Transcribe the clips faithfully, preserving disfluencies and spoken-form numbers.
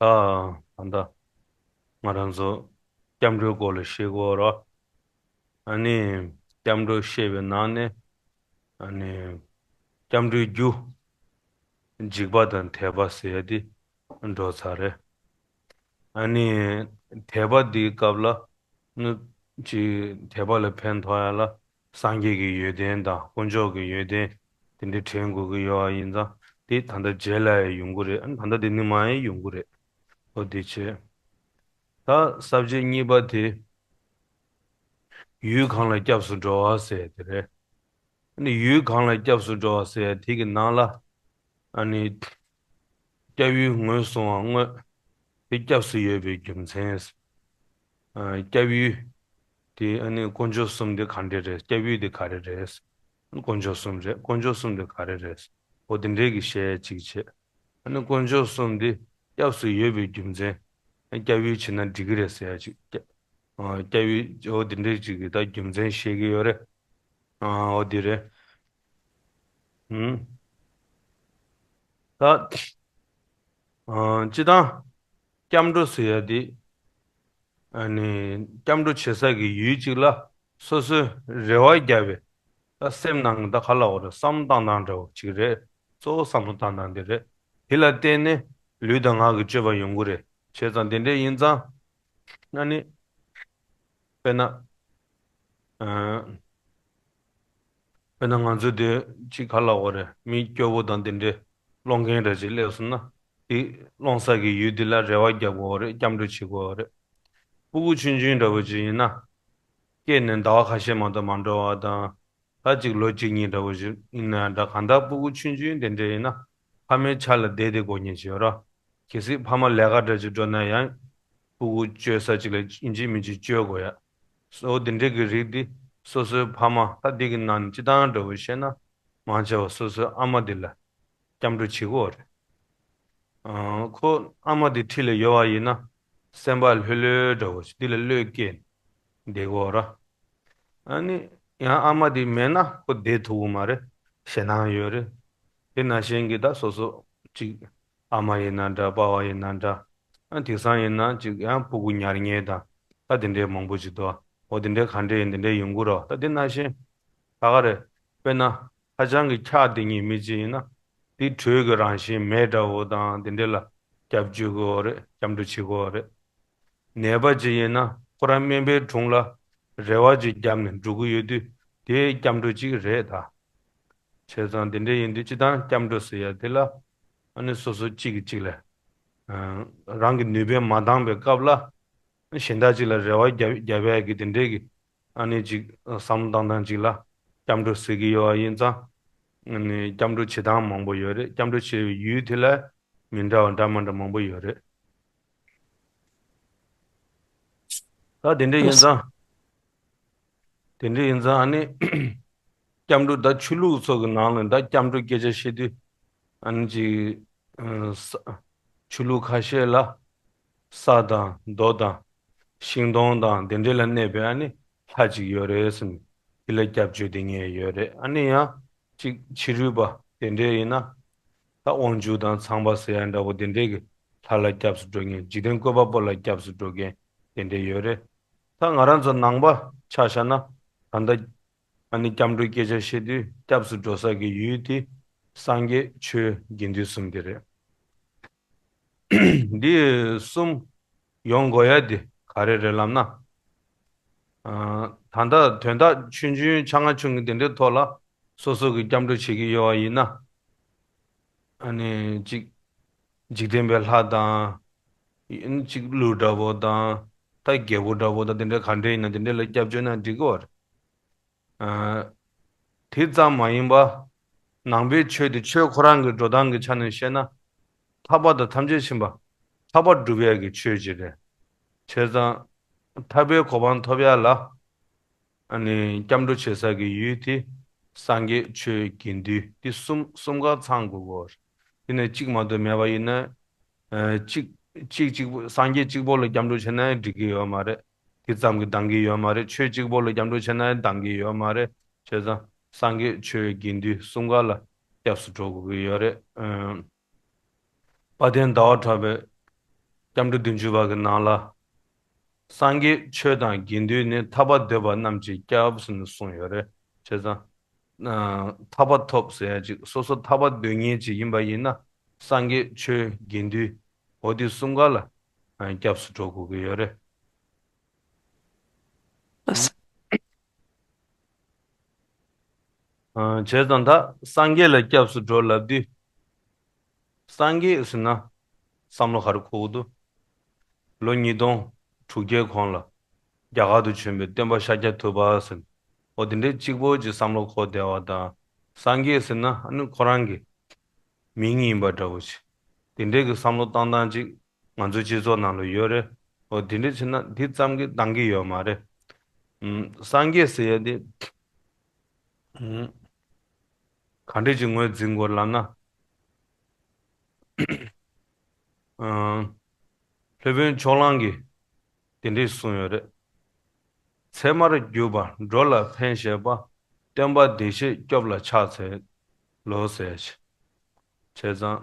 ད་ད་ལྟ་ང་རང་ཚོ་སྐྱབས་འགྲོའི་སྐོར་ལ་བཤད་དགོས་ར། ཨ་ནི་སྐྱབས་འགྲོ་བཤད་པའི་ནང་ནས་ཨ་ནི་སྐྱབས་འགྲོའི་རྒྱུ་འཇིགས་པ་དང་དད་པ་ཟེར་ཡ་དེ་འགྲོ་ཚར་རེད། ཨ་ནི་དད་པ་འདིའི་སྐབས་ལ་ནི་ཅིག་དད་པ་ལ་ཕན་ཐོགས་ཡ་ལ་སངས་རྒྱས་ཀྱི་ཡོན་ཏན་དང་དཀོན་མཆོག་གི་ཡོན་ཏན་དེ་འདྲ་དྲན་དགོས་ཀྱི་ཡོད་པ་ཡིན་ཙང་དེ་ད་ལྟ་རྗེས་ལ་ཡང་ཡོང་གི་རེད། ཨ་ནི་ད་ལྟ་དེ་ནི་མ་ཡང་ཡོང་གི་རེད། ཨོ་དེ་བྱས། ད་ས་བཅད་གཉིས་པ་དེ་ཡུལ་གང་ལ་སྐྱབས་སུ་འགྲོ་བ་ཟེར་དེ་རེད། ཨ་ནི་ཡུལ་གང་ལ་སྐྱབས་སུ་འགྲོ་བ་ཟེར་དེ་གི་ནང་ལ་ཨ་ནི་སྐྱབས་ཡུལ་ངོས་བཟུང་བ་དངོས་དེ་སྐྱབས་སུ་ཡོད་པའི་རྒྱུ་མཚན། ཨ་སྐྱབས་ཡུལ་དེ་ཨ་ནི་དཀོན་མཆོག་གསུམ་དེ་ག་འདྲ་རེད། སྐྱབས་ཡུལ་དེ་ག་རེ་རེད། དཀོན་མཆོག་གསུམ་རེད། དཀོན་མཆོག་གསུམ་དེ་ག་རེ་རེད། འོ་དེ་འདྲས་ཀྱི་བཤད་ཅིག་བྱས། ཨ་ནི་དཀོན་མཆོག་གསུམ་དེ་སྐྱབས་སུ་ཡོད་པའི་རྒྱུ་མཚན། སྐྱབས་ཡུལ་བྱས་ན་འགྲིག་གི་རེད་ཟེར་ཡ་ཅིག་སྐྱབས་ཡུལ་འོ་དེ་འདྲས་ཅིག་གི་ད་རྒྱུ་མཚན་བཤད་ཀྱི་ཡོད་རེད། ཨ་འོ་དེ་རེད། ཨུམ། ད་ཨ་སྤྱིར་བཏང་སྐྱབས་འགྲོ་ཟེར་ཡ་དེ་ཨ་ནི་སྐྱབས་འགྲོ་བྱེད་ས་གི་ཡུལ་ཅིག་ལ་སོ་སོའི་རེ་བ་བརྒྱབ་པའི་ད་སེམས་ནང་གི་ད་ག་ལབ་དགོས་རེད། བསམ་བློ་བཏང་སྟངས་འདྲ་བོ་ཅིག་རེད། གཙོ་བོ་བསམ་བློ་བཏང་སྟངས་དེ་རེད། དེ་ལ་བརྟེན་ནས་ལུས་དང་ངག་གི་སྤྱོད་པ་ཡོང་གི་རེད། བྱས་ཙང་དེ་འདྲས་ཡིན་ཙང་ཨ་ནི་དཔེར་ན་ཨ་དཔེར་ན་ང་ཚོ་དེ་ཅིག་ག་ལབ་དགོས་རེད། མི་སྐྱོ་བོ་དང་དེ་འདྲས་སློང་མཁན་འདྲ་ཅིག་སླེབས་སོང་ན་དེ་སློང་ས་གི་ཡུལ་དེ་ལ་རེ་བ་རྒྱག་དགོས་རེད། སྐྱབས་འགྲོ་བྱེད་དགོས་རེད། སྤུ་གུ་ཆུང་ཆུང་འདྲ་བོ་ཅིག་ཡིན་ན། སྐྱེས་ནས་ཟླ་བ་ཁ་ཤས་མ་གཏོགས་མ་འགྲོ་བ་དང་། ད་ཅིག་ལོ་གཅིག་གཉིས་འདྲ་བོ་ཞིག་ཡིན་ན་འདྲ། གང་ལྟར་སྤུ་གུ་ཆུང་ཆུང་དེ་འདྲ་ཡིན་ན་ཕ་མའི་ཕྱག་ལ་བསྡད་དེ་དགོས་མཁན་ཞིག་ཡོད་ར། གལ་སྲིད་ཕ་མ་ལས་ཀ་འདྲ་ཅིག་འགྲོ་ན་ཡང་སྤུ་གུ་བཅོལ་ས་ཅིག་ལ་ཡིན་གཅིག་མིན་གཅིག་བཅོལ་དགོས་ཡ། སོ་དེ་འདྲ་གི་རིགས་འདི་སོ་སོའི་ཕ་མ་ད་འདི་གི་ནང་ནས་སྤྱིར་བཏང་འདྲ་བོ་བཤད་ན་མང་ཆེ་བ་སོ་སོའི་ཨ་མ་འདི་ལ་སྐྱབས་འགྲོ་བྱེད་ཀྱི་ཡོད་རེད། ཨ་ཁོ་ཨ་མ་དེ་འཁྲིས་ལ་ཡོད་པ་ཡིན་ན་སེམས་པ་ལྷོད་ལྷོད་འདྲ་བོ་ཞིག་འདི་ལ་བློས་བཀལ་བསྡད་ཀྱི་ཡོད་ར། ཨ་ནི་ཡང་ཨ་མ་དེ་མེད་ན་ཁོ་བསྡད་ཐུབ་ཀྱི་མ་རེད། ཞེད་སྣང་ཡོད་རེད། དེ་ནང་བཞིན་གྱི་ད་སོ་སོ་གཅིག་ཨ་མ་ཡིན་ན་འདྲ། པ་ཕ་ཡིན་ན་འདྲ། ཨ་དེང་སང་ཡིན་ན་གཅིག་ཡང་སྤུ་གུ་ཉར་མཁན་དང་ད་དེ་འདྲའི་མང་པོ་ཅིག་འདུག་འོ་དེ་འདྲའི་ག་འདྲའི་ཡིན་དེ་འདྲའི་ཡོང་གི་རེད། ད་དེ་ནང་བཞིན་ད་ག་རེད། དཔེར་ན་ཧ་ཅང་གི་འཁྱག་དེ་ཉིད་མི་གཅིག་ཡིན་ན་དེ་དྲོད་ཀྱི་རང་བཞིན་མེ་འདྲ་བོ་དང་དེ་འདྲ་ལ་སྐྱབས་བཅོལ་དགོས་རེད། སྐྱབས་འགྲོ་བྱེད་དགོས་རེད། ནད་པ་ཅིག་ཡིན་ན་ཁོ་རང་སྨན་པའི་དྲུང་ལ་རེ་བ་ཅིག་བརྒྱབ་ནས་འགྲོ་གི་ཡོད་དུས་དེ་སྐྱབས་འགྲོ་ཅིག་རེད་ད། བྱས་ཙང་དེ་འདྲ་ཡིན་དུས་སྤྱིར་བཏང་སྐྱབས་འགྲོ་ཟེར་ཡ་དེ་ལ་ཨ་ནི་སོ་སོ་གཅིག་གིས་གཅིག་ལ་ཨ་རང་གི་ནུས་པས་མ་འདང་བའི་སྐབས་ལ་གཞན་དག་ཅིག་ལ་རེ་བ་བརྒྱབ་བརྒྱབ་ཡ་གི་དེ་འདྲའི་གི་ཨ་ནི་ཅིག་བསམ་བློ་བཏང་སྟངས་ཅིག་ལ་སྐྱབས་འགྲོ་ཟེར་གི་ཡོད་པ་ཡིན་ཙང་ཨ་ནི་སྐྱབས་འགྲོ་བྱེད་སྟངས་མང་པོ་ཡོད་རེད། སྐྱབས་འགྲོ་བྱེད་པའི་ཡུལ་དེ་ལ་མི་འདྲ་བ་འདྲ་མི་འདྲ་མང་པོ་ཡོད་རེད། ད་དེ་འདྲ་ཡིན་ཙང་དེ་འདྲ་ཡིན་ཙང་ཨ་ནི་སྐྱབས་འགྲོ་ད་ཆོས་ལུགས་ཚོ་གི་ནང་ལ་ད་སྐྱབས་འགྲོ་སྐད་ཆ་བཤད་དུས་ཨ་ནི་ཅིག་ཨ་ས་ཆོས་ལུགས་ཁ་ཤས་ལ་ས་དང་རྡོ་དང་ཤིང་སྡོང་དང་དེ་འདྲ་ལ་གནས་པའི་ཨ་ནི་ལྷ་ཅིག་ཡོད་རེད་ཟེར་ནས་དེ་ལ་སྐྱབས་བཅོལ་བསྡད་མཁན་ཡོད་རེད། ཨ་ནི་ཡང་ཅིག་ཕྱི་རོལ་པ་དེ་འདྲ་ཡིན་ན་ད་དབང་ཕྱུག་དང་ཚངས་པ་ཟེར་ཡ་འདྲ་བོ་དེ་འདྲ་གི་ལྷ་ལ་སྐྱབས་སུ་འགྲོ་མཁན། འཇིག་རྟེན་བཀོད་པ་པོ་ལ་སྐྱབས་སུ་འགྲོ་མཁན་དེ་འདྲ་ཡོད་རེད། ད་ང་རང་ཚོ་ནང་པ་ཆ་བཞག་ན་ད་ལྟ་ཨ་ནི་སྐྱབས་འགྲོའི་སྐད་ཆ་བཤད་དུས་སྐྱབས་སུ་འགྲོ་ས་གི་ཡུལ་དེ་སངས་རྒྱས་ཆོས་དགེ་འདུན་གསུམ་དེ་རེད། འདི་གསུམ་ཡོང་དགོས་ཡ་དེ་ག་རེ་རེད་ལབ་ན། ཨ་ད་ལྟ་དོན་དག་ཆུང་ཆུང་ཆ་ང་ཆུང་གི་དེ་འདྲའི་ཐོག་ལ་སོ་སོ་གི་སྐྱབས་འགྲོ་བྱེད་ཀྱི་ཡོད་པ་ཡིན་ན། ཨ་ནི་གཅིག་འཇིག་རྟེན་པའི་ལྷ་དང་། ཡིན་གཅིག་ཀླུ་འདྲ་བོ་དང་། ད་རྒྱལ་པོ་འདྲ་བོ་དང་དེ་འདྲ་ག་འདྲ་ཡིན་ན་དེ་འདྲ་ལ་སྐྱབས་བཅོལ་ན་འགྲིག་གི་ཡོད་རེད། ཨ་དེ་ཙམ་མ་ཡིན་པ། ནང་པའི་ཆོས་དེ་ཆོས་ཁོ་རང་གི་འགྲོ་སྟངས་ཀྱི་ཆ་ནས་བཤད་ན། ཐར་པ་དང་ཐམས་ཅད་མཁྱེན་པ། ཐར་པ་སྒྲུབ་ཡ་གི་ཆོས་ཅིག་རེད། བྱས་ཙང་། ཐར་པའི་གོ་འཕང་ཐོབ་ཡ་ལ། ཨ་ནི་སྐྱབས་འགྲོ་བྱེད་ས་གི་ཡུལ་དེ་སངས་རྒྱས་ཆོས་དགེ་འདུན་དེ་གསུམ་གསུམ་ཀ་ཚང་དགོས་གོ། དེ་ནས་གཅིག་མ་གཏོགས་མེད་པ་ཡིན་ན། ཨ་གཅིག་གཅིག་གཅིག་པོ་སངས་རྒྱས་གཅིག་པོ་ལ་སྐྱབས་འགྲོ་བྱས་ན་ཡང་འགྲིག་གི་ཡོད་མ་རེད། དེ་ཙམ་གྱིས་འདང་གི་ཡོད་མ་རེད། ཆོས་གཅིག་པོ་ལ་སྐྱབས་འགྲོ་བྱས་ན་ཡང་འདང་གི་ཡོད་མ་རེད། བྱས་ཙང་སངས་རྒྱས་ཆོས་དགེ་འདུན་གསུམ་ཀ་ལ་སྐྱབས་སུ་འགྲོ་དགོས་ཀྱི་ཡོད་རེད། ཨ། དཔལ་ལྡན་ཟླ་བ་གྲགས་པས་ སྐྱབས་འགྲོ་བདུན་ཅུ་པ་གི་ནང་ལ། སངས་རྒྱས་ཆོས་དང་དགེ་འདུན་ནི། ཐར་པ་འདོད་པ་རྣམས་ཀྱི་སྐྱབས་ཟེར་ནས་གསུངས་ཡོད་རེད། བྱས་ཙང་། ཨ། ཐར་པ་ཐོབ་ཟེར་ཡ་ཅིག་སོ་སོ་ཐར་པ་འདོད་མཁན་ཅིག་ཡིན་པ་ཡིན་ན། སངས་རྒྱས་ཆོས་དགེ་འདུན། འོ་དེ་གསུམ་ཀ་ལ། ཨ། སྐྱབས་སུ་འགྲོ་དགོས་ཀྱི་ཡོད་རེད། ཨ། བྱས་ཙང་ད་སངས་རྒྱས་ལ་སྐྱབས་སུ་འགྲོ་ལབ་དུས། སངས་རྒྱས་ཟེར་ན་བསམ་བློ་ག་རེ་འཁོར་གྱི་འདུག་ལོ་ཉིས་སྟོང་དྲུག་བརྒྱའི་གོང་ལ་རྒྱ་གར་དུ་བྱོན་པའི་སྟོན་པ་ཤཱཀྱ་ཐུབ་པ་ཟེར། འོ་དེ་འདྲའི་གཅིག་པོ་ཅིག་བསམ་བློ་འཁོར་བསྡད་པ་དང་། སངས་རྒྱས་ཟེར་ན་ཨ་ནི་ཁོ་རང་གི་མིང་ཡིན་པ་འདྲ་བོ་ཅིག་དེ་འདྲའི་གི་བསམ་བློ་བཏང་སྟངས་ཅིག་ང་ཚོའི་སྤྱི་ཚོགས་ནང་ལ་ཡོད་རེད། འོ་དེ་འདྲ་བྱས་ན་དེ་ཙམ་གྱིས་འདང་གི་ཡོད་མ་རེད། ཨུམ། སངས་རྒྱས་ཟེར་ཡ་དེ། ཨུམ། ག་འདྲ་ཅིག་ངོས་འཛིན་དགོས་ལབ་ན། ཨུམ། སློབ་དཔོན་ཕྱོགས་གླང་གིས་དེ་འདྲ་གསུངས་ཡོད་རེད། ཚད་མར་གྱུར་པ་འགྲོ་ལ་ཕན་བཞེད་པ། སྟོན་པ་བདེ་གཤེགས་སྐྱོབ་ལ་ཕྱག་འཚལ་ལོ་ཟེར་ཞིང་། བྱས་ཙང་།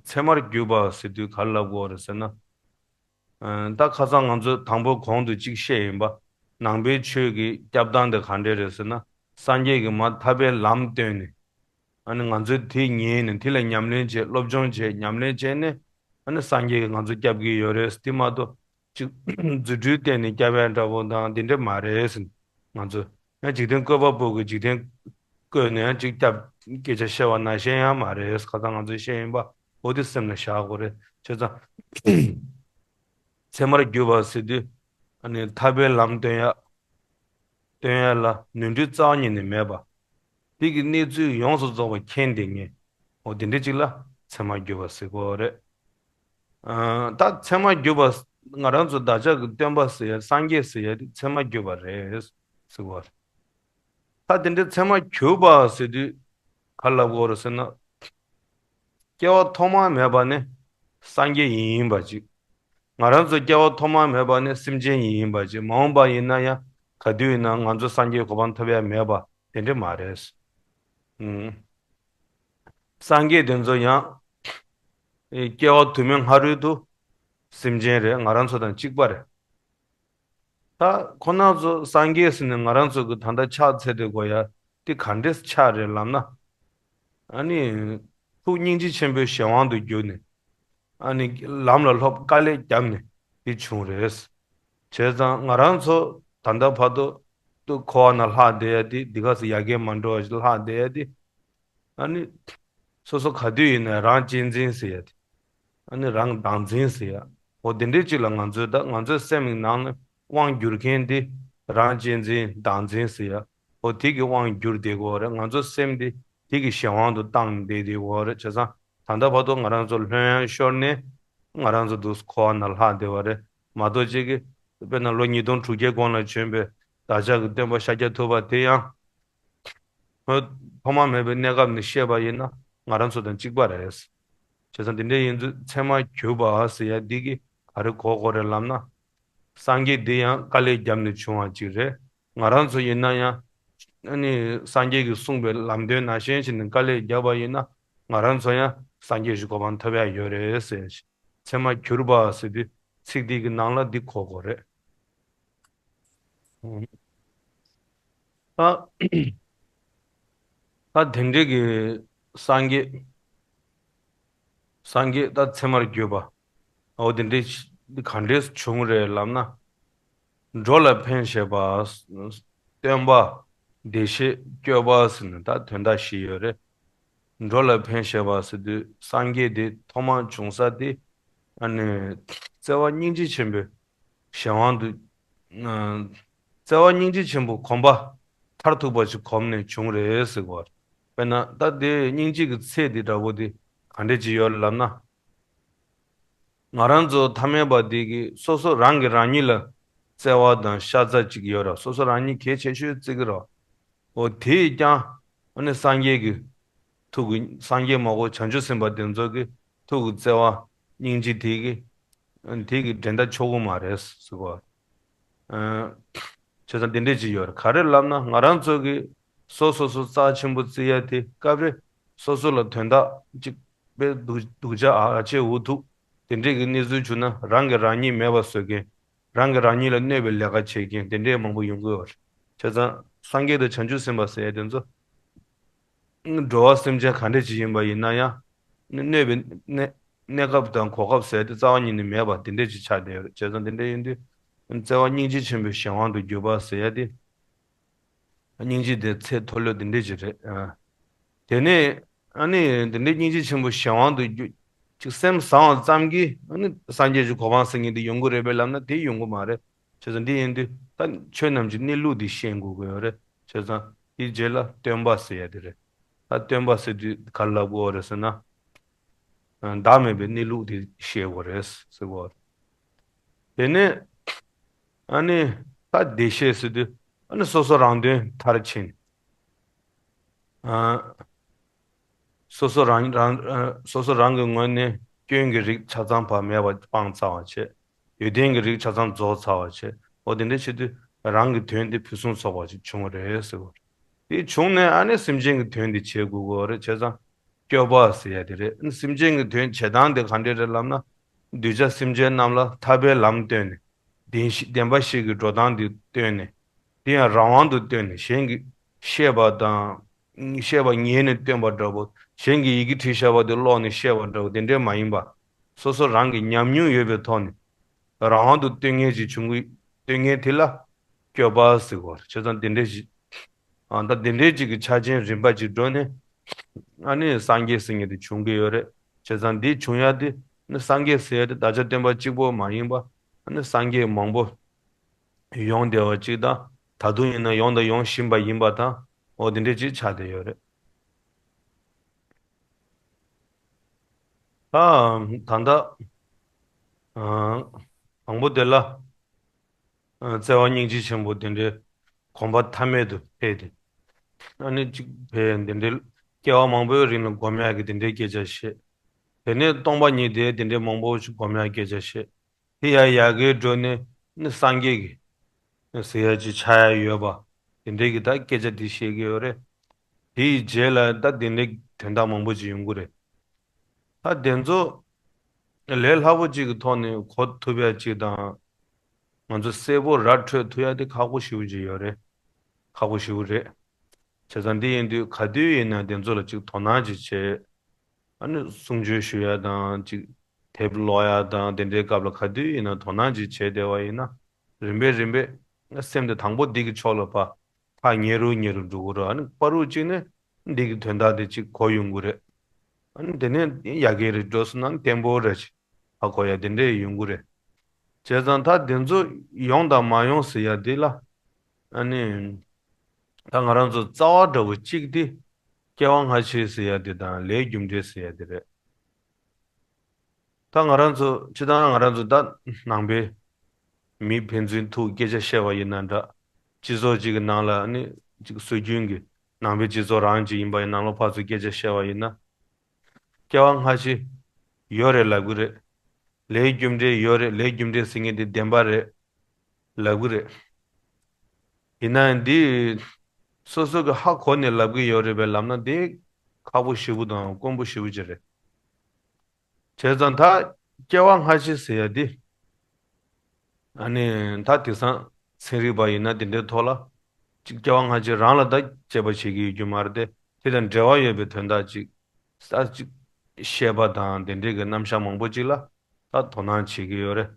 ཚད་མར་གྱུར་པ་ཟེར་དུས་ག་རེ་ལབ་དགོས་རེད་ཟེར་ན། ཨ། ད་ཁ་སང་ང་ཚོས་དང་པོ་གོང་དུ་གཅིག་བཤད་ཡིན་པ། ནང་པའི་ཆོས་ཀྱི་སྐྱབས་སྟངས་དེ་ག་འདྲ་རེད་ཟེར་ན། སངས་རྒྱས་ཀྱིས་མར་ཐར་པའི་ལམ་སྟོན་ནས། ཨ་ནི་ང་ཚོས་དེ་ཉན་ནས་དེ་ལ་ཉམས་ལེན་བྱས། སློབ་སྦྱོང་བྱས། ཉམས་ལེན་བྱས་ནས། ཨ་ནི་སངས་རྒྱས་ཀྱིས་ང་ཚོ་སྐྱབས་ཀྱི་ཡོད་རེད། དེ་མ་གཏོགས་ཅིག་རྫུ་འཕྲུལ་བསྟན་ནས་སྐྱབས་ཡ་འདྲ་བོ་དང་དེ་འདྲ་མ་རེད་ཟེར། ང་ཚོས་ཡང་འཇིག་རྟེན་བཀོད་པ་པོ་གིས་འཇིག་རྟེན་བཀོད་ནས་ཡང་ཅིག་སྐྱབས། སྐད་ཆ་བཤད་པ་ནང་བཞིན་ཡང་མ་རེད། ཁ་སང་ང་ཚོས་བཤད་ཡིན་པ། འོ་དེ་སེམས་ལ་བཞག་དགོས་རེད། བྱས་ཙང་། ཚད་མར་གྱུར་པ་ཟེར་དུས། ཨ་ནི་ཐར་པའི་ལམ་སྟོན་ཡ། སྟོན་ཡ་ལ་ནོར་འཁྲུལ་རྩ་བ་ཉིད་ནས་མེད་པ། དེ་གི་གནས་ཚུལ་ཡོངས་སུ་རྫོགས་པ་མཁྱེན་བསྡད་མཁན། འོ་དེ་འདྲ་ཅིག་ལ་ཚད་མར་གྱུར་པ་ཟེར་གྱི་ཡོད་རེད། ཨ། ད་ཚད་མར་གྱུར་པ། ང་རང་ཚོ་བདག་ཅག་གི་སྟོན་པ་ཟེར་ཡ། སངས་རྒྱས་ཟེར་ཡ་དེ་ཚད་མར་གྱུར་པ་རེད་ཟེར་གྱི་ཡོད་རེད། ད་དེ་འདྲའི་ཚད་མར་གྱུར་པ་ཟེར་དུས་ག་རེ་ལབ་དགོས་རེད་ཟེར་ན། སྐྱེ་བ་ཐོག་མ་མེད་པ་ནས་སངས་རྒྱས་ཡིན་པ་ཅིག་ང་རང་ཚོ་སྐྱེ་བ་ཐོག་མ་མེད་པ་ནས་སེམས་ཅན་ཡིན་པ་ཅིག་མ་འོངས་པ་ཡིན་ན་ཡང་ག་དུས་ཡིན་ན་ང་ཚོ་སངས་རྒྱས་གོ་འཕང་ཐོབ་ཡ་མེད་པ་དེ་འདྲ་མ་རེད། ཨུམ། སངས་རྒྱས་དེ་ཚོ་ཡང་སྐྱེ་བ་དུ་མའི་སྔ་རོལ་དུ་སེམས་ཅན་རེད། ང་རང་ཚོ་དང་གཅིག་པ་རེད། ད་ཁོ་ན་ཚོ་སངས་རྒྱས་ཟེར་ནས་ང་རང་ཚོ་གི་ད་ལྟ་ཕྱག་འཚལ་བསྡད་དགོས་ཡ་དེ་ག་འདྲས་ཆགས་རེད་ལབ་ན། ཨ་ནི། ཐུགས་སྙིང་རྗེ་ཆེན་པོའི་གཞན་དབང་དུ་གྱུར་ནས། ཨ་ནི། ལམ་ལ་སློབ། དཀའ་ལས་བརྒྱབ་ནས་དེ་བྱུང་རེད། བྱས་ཙང་ང་རང་ཚོ་ད་ལྟ་བར་དུ་ཏུ་འཁོར་བ་ན་ལྷག་བསྡད་ཡ་དེ། འདི་ག་ས་ཡ་གི་མ་འགྲོ་བ་ཞིག་ལྷག་བསྡད་ཡ་དེ། ཨ་ནི། སོ་སོ་ག་དུས་ཡིན་ན་རང་གཅེས་འཛིན་ཟེར་ཡ་དེ། ཨ་ནི་རང་བདག་འཛིན་ཟེར་ཡ། འོ་དེ་འདྲའི་ཅིག་ལ་ང་ཚོའི་ད་ང་ཚོའི་སེམས་ཀྱི་ནང་ནས་དབང་བསྒྱུར་མཁན་དེ་རང་གཅེས་འཛིན་བདག་འཛིན་ཟེར་ཡ། འོ་དེ་གི་དབང་བསྒྱུར་བསྡད་ཀྱི་ཡོད་རེད། ང་ཚོའི་སེམས་དེ་དེ་གི་གཞན་དབང་དུ་བཏང་བསྡད་བསྡད་ཀྱི་ཡོད་རེད། བྱས་ཙང་ད་ལྟ་བར་དུ་ང་རང་ཚོ་ལྷོད་ཡངས་ཤོར་ནས་ང་རང་ཚོ་འདུག་འཁོར་བ་ན་ལྷག་བསྡད་པ་རེད་མ་གཏོགས། ཅིག་གི་དཔེར་ན་ལོ་ཉིས་སྟོང་དྲུག་བརྒྱའི་གོང་ལ་བྱོན་པའི་བདག་ཅག་གི་སྟོན་པ་ཤཱཀྱ་ཐུབ་པ་དེ་ཡང་། ཐོག་མ་མེད་པའི་གནས་སྐབས་ནས་བཤད་པ་ཡིན་ན་ང་རང་ཚོ་དང་གཅིག་པ་རེད། བྱས་ཙང་དེ་འདྲ་ཡིན་དུས་ཚད་མར་གྱུར་པ་ཟེར་ཡ་འདི་གིས་ག་རེ་གོ་དགོས་རེད་ལབ་ན། སངས་རྒྱས་འདི་ཡང་དཀའ་ལས་བརྒྱབ་ནས་བྱུང་བ་ཅིག་རེད། ང་རང་ཚོ་ཡིན་ན་ཡང་། ཨ་ནི་སངས་རྒྱས་ཀྱིས་གསུངས་པའི་ལམ་སྟོན་ནང་བཞིན་བྱས་ནས་དཀའ་ལས་བརྒྱབ་པ་ཡིན་ན་ང་རང་ཚོ་ཡང་སངས་རྒྱས་ཀྱི་གོ་འཕང་ཐོབ་ཡ་ཡོད་རེད་ཟེར། ཚད་མར་གྱུར་པ་ཟེར་དུས་ཚིག་འདི་གི་ནང་ལ་འདི་གོ་དགོས་རེད། ད། ད་དེ་འདྲའི་གི་སངས་རྒྱས། སངས་རྒྱས་ད་ཚད་མར་གྱུར་པ། འོ་དེ་འདྲའི་ག་འདྲས་བྱུང་རེད་ལབ་ན། འགྲོ་ལ་ཕན་བཞེད་པ། སྟོན་པ། བདེ་གཤེགས་སྐྱོབ་པ་ཟེར་ནས་ད་དོན་དག་བཞི་ཡོད་རེད། འགྲོ་ལ་ཕན་བཞེད་པ་ཟེར་དུས་སངས་རྒྱས་དེ་ཐོག་མར་བྱུང་ས་དེ། ཨ་ནི། བརྩེ་བ་སྙིང་རྗེ་ཆེན་པོའི་གཞན་དབང་དུ། ཨ། བརྩེ་བ་སྙིང་རྗེ་ཆེན་པོ་གོམས་པ་མཐར་ཐུག་པ་ཞིག་གོམས་ནས་བྱུང་རེད་ཟེར་གོ། དཔེར་ན་ད་དེ་སྙིང་རྗེ་གི་ཚད་དེ་འདྲ་བོ་དེ་ག་འདྲས་ཅིག་ཡོད་ལབ་ན། ང་རང་ཚོ་ཐ་མལ་པ་དེ་གིས་སོ་སོ་རང་གིས་རང་ཉིད་ལ་བརྩེ་བ་དང་ཤ་ཚ་ཅིག་ཡོད་ར། སོ་སོ་རང་ཉིད་གལ་ཆེ་ཤོས་བརྩི་གི་ར། འོ་དེས་ཀྱང་ཨ་ནི་སངས་རྒྱས་ཀྱི་ཐུགས་ཀྱི། སངས་རྒྱས་མ་གཏོགས་བྱང་ཆུབ་སེམས་དཔའ་དེ་ཚོ་གི་ཐུགས་ཀྱི་བརྩེ་བ་སྙིང་རྗེ་དེ་གི། ཨ་ནི་དེ་གི་འགྲན་ཟླ་ཆོག་གི་མ་རེད་ཟེར་གོ། ཨ། བྱས་ཙང་དེ་འདྲས་ཅིག་ཡོད་རེད། ག་རེ་ལབ་ན་ང་རང་ཚོ་གི་སོ་སོ་སོ་རྩ་ཆེན་པོ་བརྩི་ཡ་དེ་སྐབས་རེ་སོ་སོ་ལ་དོན་དག་ཅིག་དཔེ་སྡུག་སྡུག་ཅག་ཨ་ཅེ་འུ་ཐུག་ དེ་འདྲས་ཀྱི་གནས་ཚུལ་བྱུང་ན་རང་གིས་རང་ཉིད་མེད་པ་བཟོ་མཁན། རང་གིས་རང་ཉིད་ལ་གནོད་པའི་ལས་ཀ་བྱེད་མཁན་དེ་འདྲས་མང་པོ་ཡོང་གི་ཡོད་རེད། བྱས་ཙང་སངས་རྒྱས་དང་བྱང་ཆུབ་སེམས་དཔའ་ཟེར་ཡ་དེ་ཚོ་འགྲོ་བ་སེམས་ཅན་ག་འདྲས་ཅིག་ཡིན་པ་ཡིན་ན་ཡང་གནོད་པའི་གནས་གནས་སྐབས་དང་གོ་སྐབས་ཟེར་ཡ་དེ་རྩ་བ་ཉིད་ནས་མེད་པ་དེ་འདྲས་ཅིག་ཆགས་བསྡད་ཡོད་རེད། བྱས་ཙང་དེ་འདྲས་ཡིན་དུས་བརྩེ་བ་སྙིང་རྗེ་ཆེན་པོའི་གཞན་དབང་དུ་གྱུར་པ་ཟེར་ཡ་དེ། སྙིང་རྗེ་དེ་ཚད་མཐོ་ལོས་དེ་འདྲས་ཅིག་རེད། ཨ། དེ་ནས་ཨ་ནི་དེ་འདྲའི་སྙིང་རྗེ་ཆེན་པོ་གཞན་དབང་དུ་གྱུར། ཅིག་སེམས་བཟང་བ་ཙམ་གྱིས་ཨ་ནི་སངས་རྒྱས་ཀྱི་གོ་འཕང་ཟེར་མཁན་དེ་ཡོང་གི་རེད་པས་ལབ་ན་དེ་ཡོང་གི་མ་རེད། བྱས་ཙང་འདི་ཡིན་དུས་ད་ཆོས་རྣམས་ཀྱི་གནས་ལུགས་འདི་ཤེས་དགོས་ཀྱི་ཡོད་རེད། བྱས་ཙང་དེའི་རྗེས་ལ་སྟོན་པ་ཟེར་ཡ་དེ་རེད། ད་སྟོན་པ་ཟེར་དུས་ག་རེ་ལབ་དགོས་རེད་ཟེར་ན། བདག་མེད་པའི་གནས་ལུགས་དེ་ཤེས་དགོས་རེད་ཟེར་གོ། དེ་ནས་ཨ་ནི་ད་བདེ་གཤེགས་ཟེར་དུས་ཨ་ནི་སོ་སོ་རང་དོན་མཐར་ཕྱིན། ཨ། སོ་སོ་རང་རང་ཨ་སོ་སོ་རང་གི་ངོས་ནས་སྐྱོན་གྱི་རིགས་ཆ་ཚང་བ་མེད་པ་སྤངས་ཚར་བ་བྱས། ཡོན་ཏན་གྱི་རིགས་ཆ་ཚང་རྫོགས་ཚར་བ་བྱས། འོ་དེ་འདྲ་བྱེད་དུས་རང་གི་དོན་དེ་ཕུན་སུམ་ཚོགས་པ་ཞིག་བྱུང་བ་རེད་ཟེར་གོ། དེ་བྱུང་ནས་ཨ་ནི་སེམས་ཅན་གྱི་དོན་དེ་བྱེད་དགོས་ཀྱི་ཡོད་རེད། བྱས་ཙང་། སྐྱོབ་པ་ཟེར་ཡ་དེ་རེད། སེམས་ཅན་གྱི་དོན་བྱེད་སྟངས་དེ་ག་འདྲས་རེད་ལབ་ན། གདུལ་བྱ་སེམས་ཅན་རྣམས་ལ་ཐར་པའི་ལམ་སྟོན་ནས། བདེན་བཞི་བདེན་པ་བཞི་གི་འགྲོ་སྟངས་དེ་སྟོན་ནས། དེ་ཡང་རང་དབང་དུ་སྟོན་ནས་གཞན་གྱིས་བཤད་པ་དང་། བཤད་པ་ཉན་ནས་སྟོན་པ་འདྲ་པོ། གཞན་གྱིས་ཡི་གེ་བྲིས་བཞག་པ་དེ་ཀློག་ནས་བཤད་པ་འདྲ་པོ་དེ་འདྲས་མ་ཡིན་པ། སོ་སོ་རང་གི་ཉམས་མྱོང་ཡོད་པའི་ཐོག་ནས། རང་དབང་དུ་སྟོན་མཁན་ཅིག་བྱུང་གི། སྟོན་མཁན་དེ་ལ་སྐྱོབ་པ་ཟེར་གོ། བྱས་ཙང་དེ་འདྲས་ཞིག་ཨ། ད་དེ་འདྲའི་ཅིག་གི་ཆ་རྐྱེན་རིམ་པ་ཅིག་འགྲོ་ནས། ཨ་ནི་སངས་རྒྱས་ཟེར་མཁན་དེ་བྱུང་གི་ཡོད་རེད། བྱས་ཙང་འདི་བྱུང་ཡ་དེ་ནི་སངས་རྒྱས་ཟེར་ཡ་དེ་བདག་ཅག་སྟོན་པ་གཅིག་པོ་མ་ཡིན་པ། ཨ་ནི་སངས་རྒྱས་མང་པོ་ཡོང་བསྡད་པ་ཅིག་དང་། ད་དུང་ཡིན་ན་ཡོང་དང་ཡོང་བཞིན་པ་ཡིན་པ་དང་། འོ་དེ་འདྲའི་ཅིག་ཆགས་བསྡད་ཡོད་རེད། ད་ད་ལྟ་ཨ་དང་པོ་དེ་ལ། བརྩེ་བ་སྙིང་རྗེ་ཆེན་པོ་དེ་འདྲའི་གོམ་པ་མཐའ་མེད་དུ་འཕེལ་ཏེ། ཨ་ནི་གཅིག་འཕེལ་དེ་འདྲའི་སྐྱེ་བ་མང་པོའི་རིང་ལ་སྒོམ་ཡག་གི་དེ་འདྲའི་སྐད་ཆ་བཤད། དེ་ནས་སྟོང་པ་ཉིད་དེ་དེ་འདྲའི་མང་པོ་ཞིག་སྒོམ་ཡག་སྐད་ཆ་བཤད། དེ་ཡར་ཡར་རྒྱས་འགྲོ་ནས་ནི་སངས་རྒྱས་ཀྱི་ཟེར་ཡག་ཅིག་ཆགས་ཡག་ཡོད་པ། དེ་འདྲའི་གི་ད་སྐད་ཆ་དེ་བཤད་ཀྱི་ཡོད་རེད། དེའི་རྗེས་ལ་ད་དེ་འདྲའི་དོན་དག་མང་པོ་ཅིག་ཡོང་གི་རེད། ད་དེ་ཚོ་ལས་སླ་པོ་གཅིག་གི་ཐོག་ནས་གོ་ཐུབ་ཡ་གཅིག་དང་། ང་ཚོ་གསལ་པོ་ར་འཕྲོད་ཐུབ་ཡ་དེ་ཁག་པོ་ཞེ་པོ་ཅིག་ཡོད་རེད། ཁག་པོ་ཞེ་པོ་རེད། བྱས་ཙང་འདི་ཡིན་དུས་ག་དུས་ཡིན་ན་དེ་ཚོ་ལ་གཅིག་དོ་སྣང་ཅིག་བྱེད། ཨ་ནི་གསུང་ཆོས་ཞུ་ཡ་དང་གཅིག་དེབ་ཀློག་ཡ་དང་དེ་འདྲའི་སྐབས་ལ་ག་དུས་ཡིན་ན་དོ་སྣང་ཅིག་བྱས་བསྡད་པ་ཡིན་ན། རིམ་པས་རིམ་པས་སེམས་དེ་དང་པོ་འདི་གི་ཕྱོགས་ལ་ཕར། ཐག་ཉེ་རུ་ཉེ་རུ་འགྲོ་གི་རེད། ཨ་ནི་བར་དུ་གཅིག་ནས་འདི་གི་དོན་དག་དེ་གཅིག་གོ་ཡོང་གི་རེད། ཨ་ནི་དེ་ནས་ཡར་རྒྱས་རེ་འགྲོ་སོང་ན་བརྟན་པོ་རེ་ཞིག་ཧ་གོ་ཡ་དེ་འདྲས་ཡོང་གི་རེད། བྱས་ཙང་ད་དེ་ཚོ་ཡོང་དང་མ་ཡོང་ཟེར་ཡ་དེ་ལ། ཨ་ནི་ད་ང་རང་ཚོ་རྩ་བ་འདྲ་བོ་གཅིག་དེ་སྐྱེ་བ་སྔ་ཕྱི་ཟེར་ཡ་དེ་དང་ལས་རྒྱུ་འབྲས་ཟེར་ཡ་དེ་རེད། ད་ང་རང་ཚོ་སྤྱིར་བཏང་ང་རང་ཚོ་ད་ནང་པའི་མི་ཕན་ཚུན་ཐུག་སྐད་ཆ་བཤད་པ་ཡིན་ན་འདྲ། སྤྱི་ཚོགས་གཅིག་གི་ནང་ལ་ནི་གཅིག་སྲོལ་རྒྱུན་གྱི་ནང་པའི་སྤྱི་ཚོགས་རང་གཅིག་ཡིན་པ་ཡིན་ནང་ལོགས་ཕར་ཚུར་སྐད་ཆ་བཤད་པ་ཡིན་ན། སྐྱེ་བ་སྔ་ཕྱི་ཡོད་རེད་ལབ་གི་རེད། ལས་རྒྱུ་འབྲས་ཡོད་རེད། ལས་རྒྱུ་འབྲས་ཟེར་མཁན་དེ་བདེན་པ་རེད་ལབ་གི་རེད། ཡིན་ན་ཡང་འདི་སོ་སོ་གི་ཧ་གོ་ནས་ལབ་གི་ཡོད་རེད་པས་ལབ་ན་དེ་ཁག་པོ་ཞེ་པོ་དང་དཀོན་པོ་ཞེ་པོ་ཅིག་རེད། བྱས་ཙང་ད་སྐྱེ་བ་སྔ་ཕྱི་ཟེར་ཡ་འདི། ཨ་ནི་ད་དེང་སང་ཚན་རིག་པ་ཡིན་ན་དེ་འདྲའི་ཐོག་ལ་ཅིག་སྐྱེ་བ་སྔ་ཕྱི་རང་ལ་ད་དཔྱད་པ་བྱེད་ཀྱི་ཡོད་རྒྱུ་མ་རེད་དེ། དེ་དང་འབྲེལ་བ་ཡོད་པའི་དོན་དག་ཅིག་ས་ཅིག་བཤད་པ་དང་དེ་འདྲའི་གི་རྣམ་གཞག་མང་པོ་ཅིག་ལ་ད་དོ་སྣང་བྱེད་ཀྱི་ཡོད་རེད།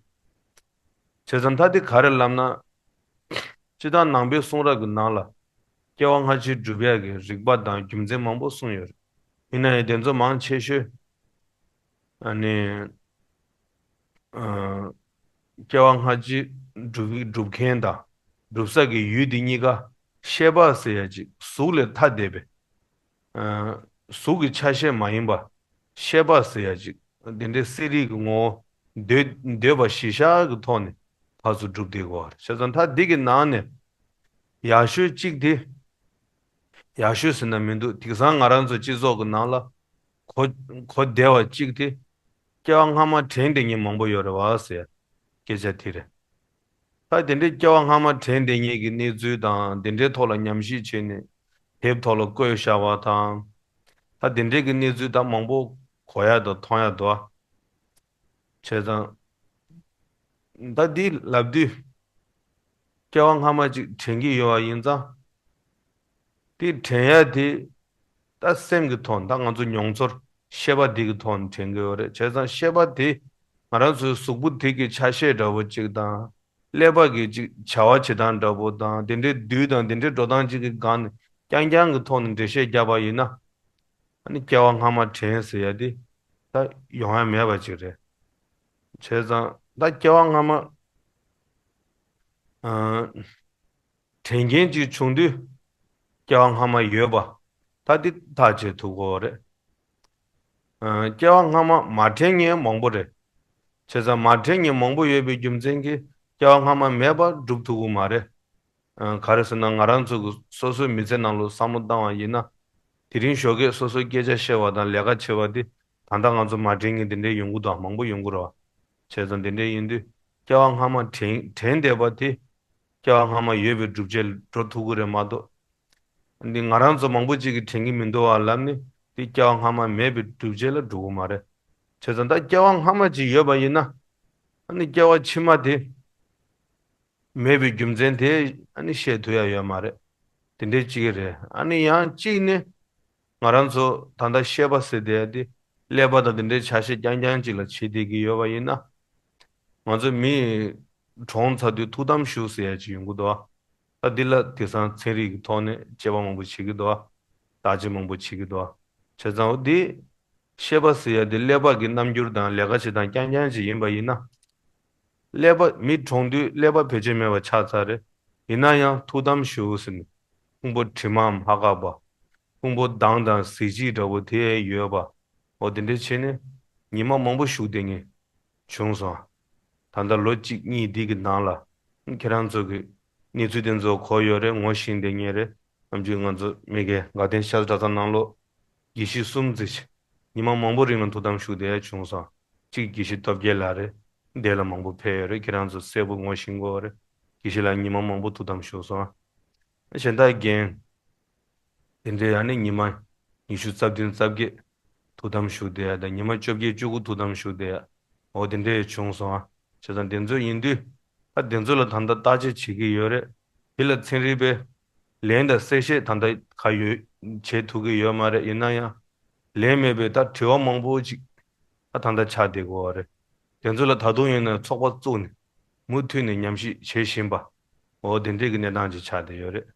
བྱས་ཙང་ད་འདི་ག་རེ་ལབ་ན། སྤྱིར་བཏང་ནང་པའི་གསུང་རབ་ཀྱི་ནང་ལ་སྐྱེ་བ་སྔ་ཕྱི་སྒྲུབ་ཡག་གི་རིགས་པ་དང་རྒྱུ་མཚན་མང་པོ་གསུངས་ཡོད་རེད། ཡིན་ན་ཡང་དེ་ཚོ་མང་ཆེ་ཤོས་ཨ་ནི་ཨ་སྐྱེ་བ་སྔ་ཕྱི་སྒྲུབ་སྒྲུབ་མཁན་དང་སྒྲུབ་ས་གི་ཡུལ་དེ་གཉིས་ཀ་ཤེས་པ་ཟེར་ཡ་ཅིག་གཟུགས་ལས་ཐ་དད་པའི་ཨ་གཟུགས་ཀྱི་ཆ་ཤས་མ་ཡིན་པ་ཤེས་པ་ཟེར་ཡ་ཅིག་དེ་འདྲའི་གསལ་རིག་གི་ངོ་བོ་འདོད་འདོད་པ་གཞི་བཞག་གི་ཐོག་ནས་ཕར་ཚུར་སྒྲུབ་བསྡད་ཀྱི་ཡོད་རེད། བྱས་ཙང་ད་འདི་གི་ནང་ནས་ཡག་ཤོས་གཅིག་དེ། ཡག་ཤོས་ཟེར་ན་མི་འདུག་དེང་སང་ང་རང་ཚོ་སྤྱི་ཚོགས་ཀྱི་ནང་ལ་གོ་གོ་བདེ་བ་གཅིག་དེ། སྐྱེ་བ་སྔ་མ་དྲན་བསྡད་མཁན་མང་པོ་ཡོད་རེད་བ་ཟེར་སྐད་ཆ་དེ་རེད། ད་དེ་འདྲའི་སྐྱེ་བ་སྔ་མ་དྲན་བསྡད་མཁན་གྱི་གནས་ཚུལ་དང་དེ་འདྲའི་ཐོག་ལ་ཉམས་ཞིབ་བྱས་ནས་དེབ་ཐོག་ལ་བཀོད་བཞག་པ་དང་། ད་དེ་འདྲའི་གི་གནས་ཚུལ་ད་མང་པོ་གོ་ཡ་དང་མཐོང་ཡ་འདུག་བྱས་ཙང་། ད་འདི་ལབ་དུས། སྐྱེ་བ་སྔ་མ་ཅིག་དྲན་གྱི་ཡོད་པ་ཡིན་ཙང་། དེ་དྲན་ཡ་དེ། ད་སེམས་ཀྱི་ཐོག་ད་ང་ཚོ་མྱོང་ཚོར་ཤེས་པ་དེ་གི་ཐོག་ནས་དྲན་གྱི་ཡོད་རེད། བྱས་ཙང་ཤེས་པ་དེ། ང་རང་ཚོའི་གཟུགས་པོ་དེ་གི་ཆ་ཤས་འདྲ་བོ་ཅིག་དང་། ཀླད་པ་གི་ཅིག་བྱ་བ་བྱེད་སྟངས་འདྲ་བོ་དང་དེ་འདྲའི་དུས་དང་དེ་འདྲའི་འགྲོ་སྟངས་ཅིག་གི་སྒང་ནས་རྐྱང་རྐྱང་གི་ཐོག་ནས་འགྲེལ་བཤད་བརྒྱབ་པ་ཡིན་ན། ཨ་ནི་སྐྱེ་བ་སྔ་མ་དྲན་ཟེར་ཡ་དེ་ད་ཡོང་ཡ་མེད་པ་ཅིག་རེད། བྱས་ཙང་ད་སྐྱེ་བ་སྔ་མ་ཨ་དྲན་མཁན་ཅིག་བྱུང་དུས་སྐྱེ་བ་སྔ་མ་ཡོད་པ་ད་དེ་ཐག་བཅད་ཐུབ་ཀྱི་ཡོད་རེད། ཨ་སྐྱེ་བ་སྔ་མ་མ་དྲན་མཁན་མང་པོ་རེད། བྱས་ཙང་མ་དྲན་མཁན་མང་པོ་ཡོད་པའི་རྒྱུ་མཚན་གྱིས་སྐྱེ་བ་སྔ་མ་མེད་པ་སྒྲུབ་ཐུབ་ཀྱི་མ་རེད། ཨ་ག་རེ་ཟེར་ན་ང་རང་ཚོ་གི་སོ་སོའི་མི་ཚེ་ནང་ལ་བསམ་བློ་བཏང་བ་ཡིན་ན། དེ་རིང་ཞོགས་ཀས་སོ་སོའི་སྐད་ཆ་བཤད་པ་དང་ལས་ཀ་བྱེད་པ་དེ་ད་ལྟ་ང་ཚོ་མ་དྲན་མཁན་དེ་འདྲས་ཡོང་གི་འདུག་མང་པོ་ཡོང་གི་རེད་བ། བྱས་ཙང་དེ་འདྲས་ཡིན་དུས་སྐྱེ་བ་སྔ་མ་དྲན་དྲན་བསྡད་པ་དེ་སྐྱེ་བ་སྔ་མ་ཡོད་པའི་སྒྲུབ་བྱེད་འགྲོ་ཐུབ་ཀྱི་རེད་མ་གཏོགས། འདི་ང་རང་ཚོ་མང་པོ་ཅིག་གིས་དྲན་གྱི་མི་འདུག་བ་ལབ་ནས་འདི་སྐྱེ་བ་སྔ་མ་མེད་པའི་སྒྲུབ་བྱེད་ལ་འགྲོ་གི་མ་རེད། བྱས་ཙང་ད་སྐྱེ་བ་སྔ་མ་ཅིག་ཡོད་པ་ཡིན་ན། ཨ་ནི་སྐྱེ་བ་ཕྱི་མ་དེ་མེད་པའི་རྒྱུ་མཚན་དེ་ཨ་ནི་བཤད་ཐུབ་ཡ་ཡོད་མ་རེད། དེ་འདྲའི་གཅིག་རེད། ཨ་ནི་ཡང་གཅིག་ནི་ང་རང་ཚོ་ད་ལྟ་ཤེས་པ་ཟེར་བསྡད་ཡ་དེ་ཀླད་པ་དང་དེ་འདྲའི་ཆ་ཤས་རྐྱང་རྐྱང་ཅིག་ལ་བྱེད་བསྡད་ཀྱི་ཡོད་པ་ཡིན་ན། ང་ཚོ་མི་གྲོངས་ཚར་དུས་ཐུགས་དམ་བཞུགས་ཟེར་ཡ་ཅིག་ཡོང་གི་འདུག་ཨ། ད་འདི་ལ་དེང་སང་ཚན་རིག་གི་ཐོག་ནས་དཔྱད་པ་མང་པོ་བྱེད་ཀྱི་འདུག་ཨ། བརྟག་དཔྱད་མང་པོ་བྱེད་ཀྱི་འདུག་ཨ། བྱས་ཙང་འོ་འདི། ཤེས་པ་ཟེར་ཡ་འདི་ཀླད་པ་གི་རྣམ་འགྱུར་དང་ལས་ཀ་བྱེད་སྟངས་རྐྱང་རྐྱང་ཅིག་ཡིན་པ་ཡིན་ན། ཀླད་པ་མི་གྲོངས་དུས་ཀླད་པ་བེད་སྤྱོད་མེད་པ་ཆགས་ཚར་རེད། ཡིན་ན་ཡང་ཐུགས་དམ་བཞུགས་ཟེར་ནས། ཕུང་པོ་དྲི་མ་ལྷག་པ། ཕུང་པོ་མདངས་དང་གཟི་བརྗིད་འདྲ་བོ་དེ་ཡོད་པ། འོ་དེ་འདྲ་བྱས་ནས་ཉི་མ་མང་པོ་བཞུགས་བསྡད་མཁན་བྱུང་སོང་། ད་ལྟ་ལོ་གཅིག་གཉིས་འདི་གི་ནང་ལ་ཁྱེད་རང་ཚོ་གི་གནས་ཚུལ་དེ་ཚོ་གོ་ཡོད་རེད། ངོ་ཤེས་བསྡད་མཁན་རེད། ནམ་རྒྱུན་ང་ཚོ་མི་སྒེར་དགའ་ལྡན་ཤར་གྲྭ་ཚང་ནང་ལོགས་དགེ་བཤེས་གསུམ་ཙམ་ཞིག་ཉི་མ་མང་པོ་རིང་ལ་ཐུགས་དམ་བཞུགས་བསྡད་ཡ་བྱུང་སོང་། གཅིག་དགེ་བཤེས་སྟོབས་རྒྱལ་ལགས་རེད། འདི་ལ་མང་པོ་ཕེབས་ཡོད་རེད། ཁྱེད་རང་ཚོ་གསལ་པོ་ངོ་ཤེས་ཀྱི་ཡོད་རེད། དགེ་བཤེས་ལགས་ཉི་མ་མང་པོ་ཐུགས་དམ་བཞུགས་སོང་། གཞན་དག་རྒན། དེ་འདྲའི་ཡང་ནི་ཉི་མ་ཉི་ཤུ་རྩ་བདུན་རྩ་བརྒྱད་ཐུགས་དམ་བཞུགས་བསྡད་ཡ་དང་ཉི་མ་བཅོ་བརྒྱད་བཅུ་དགུ་ཐུགས་དམ་བཞུགས་བསྡད་ཡ། འོ་དེ་འདྲའི་བྱུང་སོང་ཨ། བྱས་ཙང་དེ་ཚོ་ཡིན་དུས་ཨ་དེ་ཚོ་ལ་ད་ལྟ་བརྟག་དཔྱད་བྱེད་ཀྱི་ཡོད་རེད། དེ་ལ་ཚན་རིག་པས་ལན་དང་གསལ་བཤད་ད་ལྟ་ག་ཡོད་བྱེད་ཐུབ་ཀྱི་ཡོད་མ་རེད། ཡིན་ན་ཡང་ལན་མེད་པའི་ད་དྲི་བ་མང་པོ་ཅིག་ཨ་ད་ལྟ་ཆགས་བསྡད་ཀྱི་ཡོད་རེད། དེ་ཚོ་ལ་ད་དུང་ཡིན་ན་ཚོགས་པ་བཙུགས་ནས་མུ་མཐུད་ནས་ཉམས་ཞིབ་བྱེད་བཞིན་པ། འོ་དེ་འདྲའི་གི་གནས་སྟངས་ཅིག་ཆགས་བསྡད་ཡོད་རེད།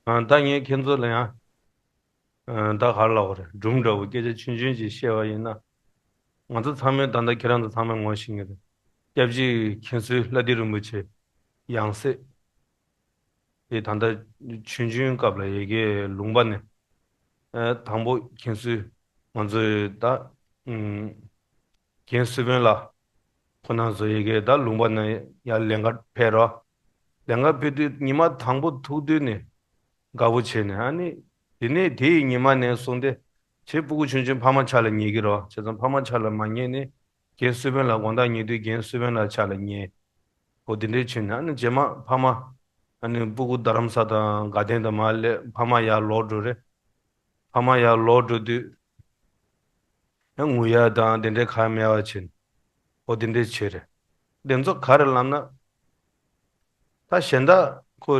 ཨ་ད་ངས་ཁྱེད་ཚོ་ལ་ཡང་ཨ་ད་ག་རེ་ལབ་དགོས་རེད། སྒྲུང་འདྲ་བོ་སྐད་ཆ་ཆུང་ཆུང་ཅིག་བཤད་པ་ཡིན་ན། ང་ཚོ་ཚང་མས་ད་ལྟ་ཁྱེད་རང་ཚོ་ཚང་མས་ངོ་ཤེས་ཀྱི་རེད། སྐྱབས་རྗེ་མཁན་ཟུར་ལྷ་ལྡན་རིན་པོ་ཆེ་ཡང་སྲིད་དེ་ད་ལྟ་ཆུང་ཆུང་སྐབས་ལ་ཡ་གི་ལུང་པ་ནས་ཨ་དང་པོ་མཁན་ཟུར་ང་ཚོའི་ད་ཨུམ། རྒན་སུ་དཔོན་ལགས་ཁོ་ན་བཟོ་ཡི་གེ་ད་ལུང་པ་ན་ཡར་ལེན་ག་ཕེབས་རོགས། ལེན་ག་ཕེབས་དུས་ཉི་མ་དང་པོ་ཐུག་དུས་ནས་དགའ་པོ་བྱས་ནས་ཨ་ནི། དེ་ནས་དེ་ཡི་ཉི་མ་ནས་བཟུང་སྟེ་ཁྱེད་སྤུ་གུ་ཆུང་ཆུང་ཕ་མ་ཕྱག་ལ་ཉེ་གི་རོགས། བྱས་ཙང་ཕ་མ་ཕྱག་ལ་མ་ཉེ་ནས་རྒན་སུ་དཔོན་ལགས་དགོང་དག་ཉལ་དུས་རྒན་སུ་དཔོན་ལགས་ཕྱག་ལ་ཉེ། འོ་དེ་འདྲའི་བྱས་ནས་ཨ་ནི་རྗེས་མ་ཕ་མ་ཨ་ནི་སྤུ་གུ་རྡ་རམ་ས་དང་དགའ་ལྡན་དང་མར་སླེབས། ཕ་མ་ཡར་ལོག་འགྲོ་རེད། ཕ་མ་ཡར་ལོག་འགྲོ་དུས། ཡང་ངུ་ཡ་དང་དེ་འདྲའི་ག་མེད་པ་བྱས་ནས། འོ་དེ་འདྲའི་བྱས་རེད། དེ་ཚོ་ག་རེ་ལབ་ན། ད་གཞན་དག་ཁོ།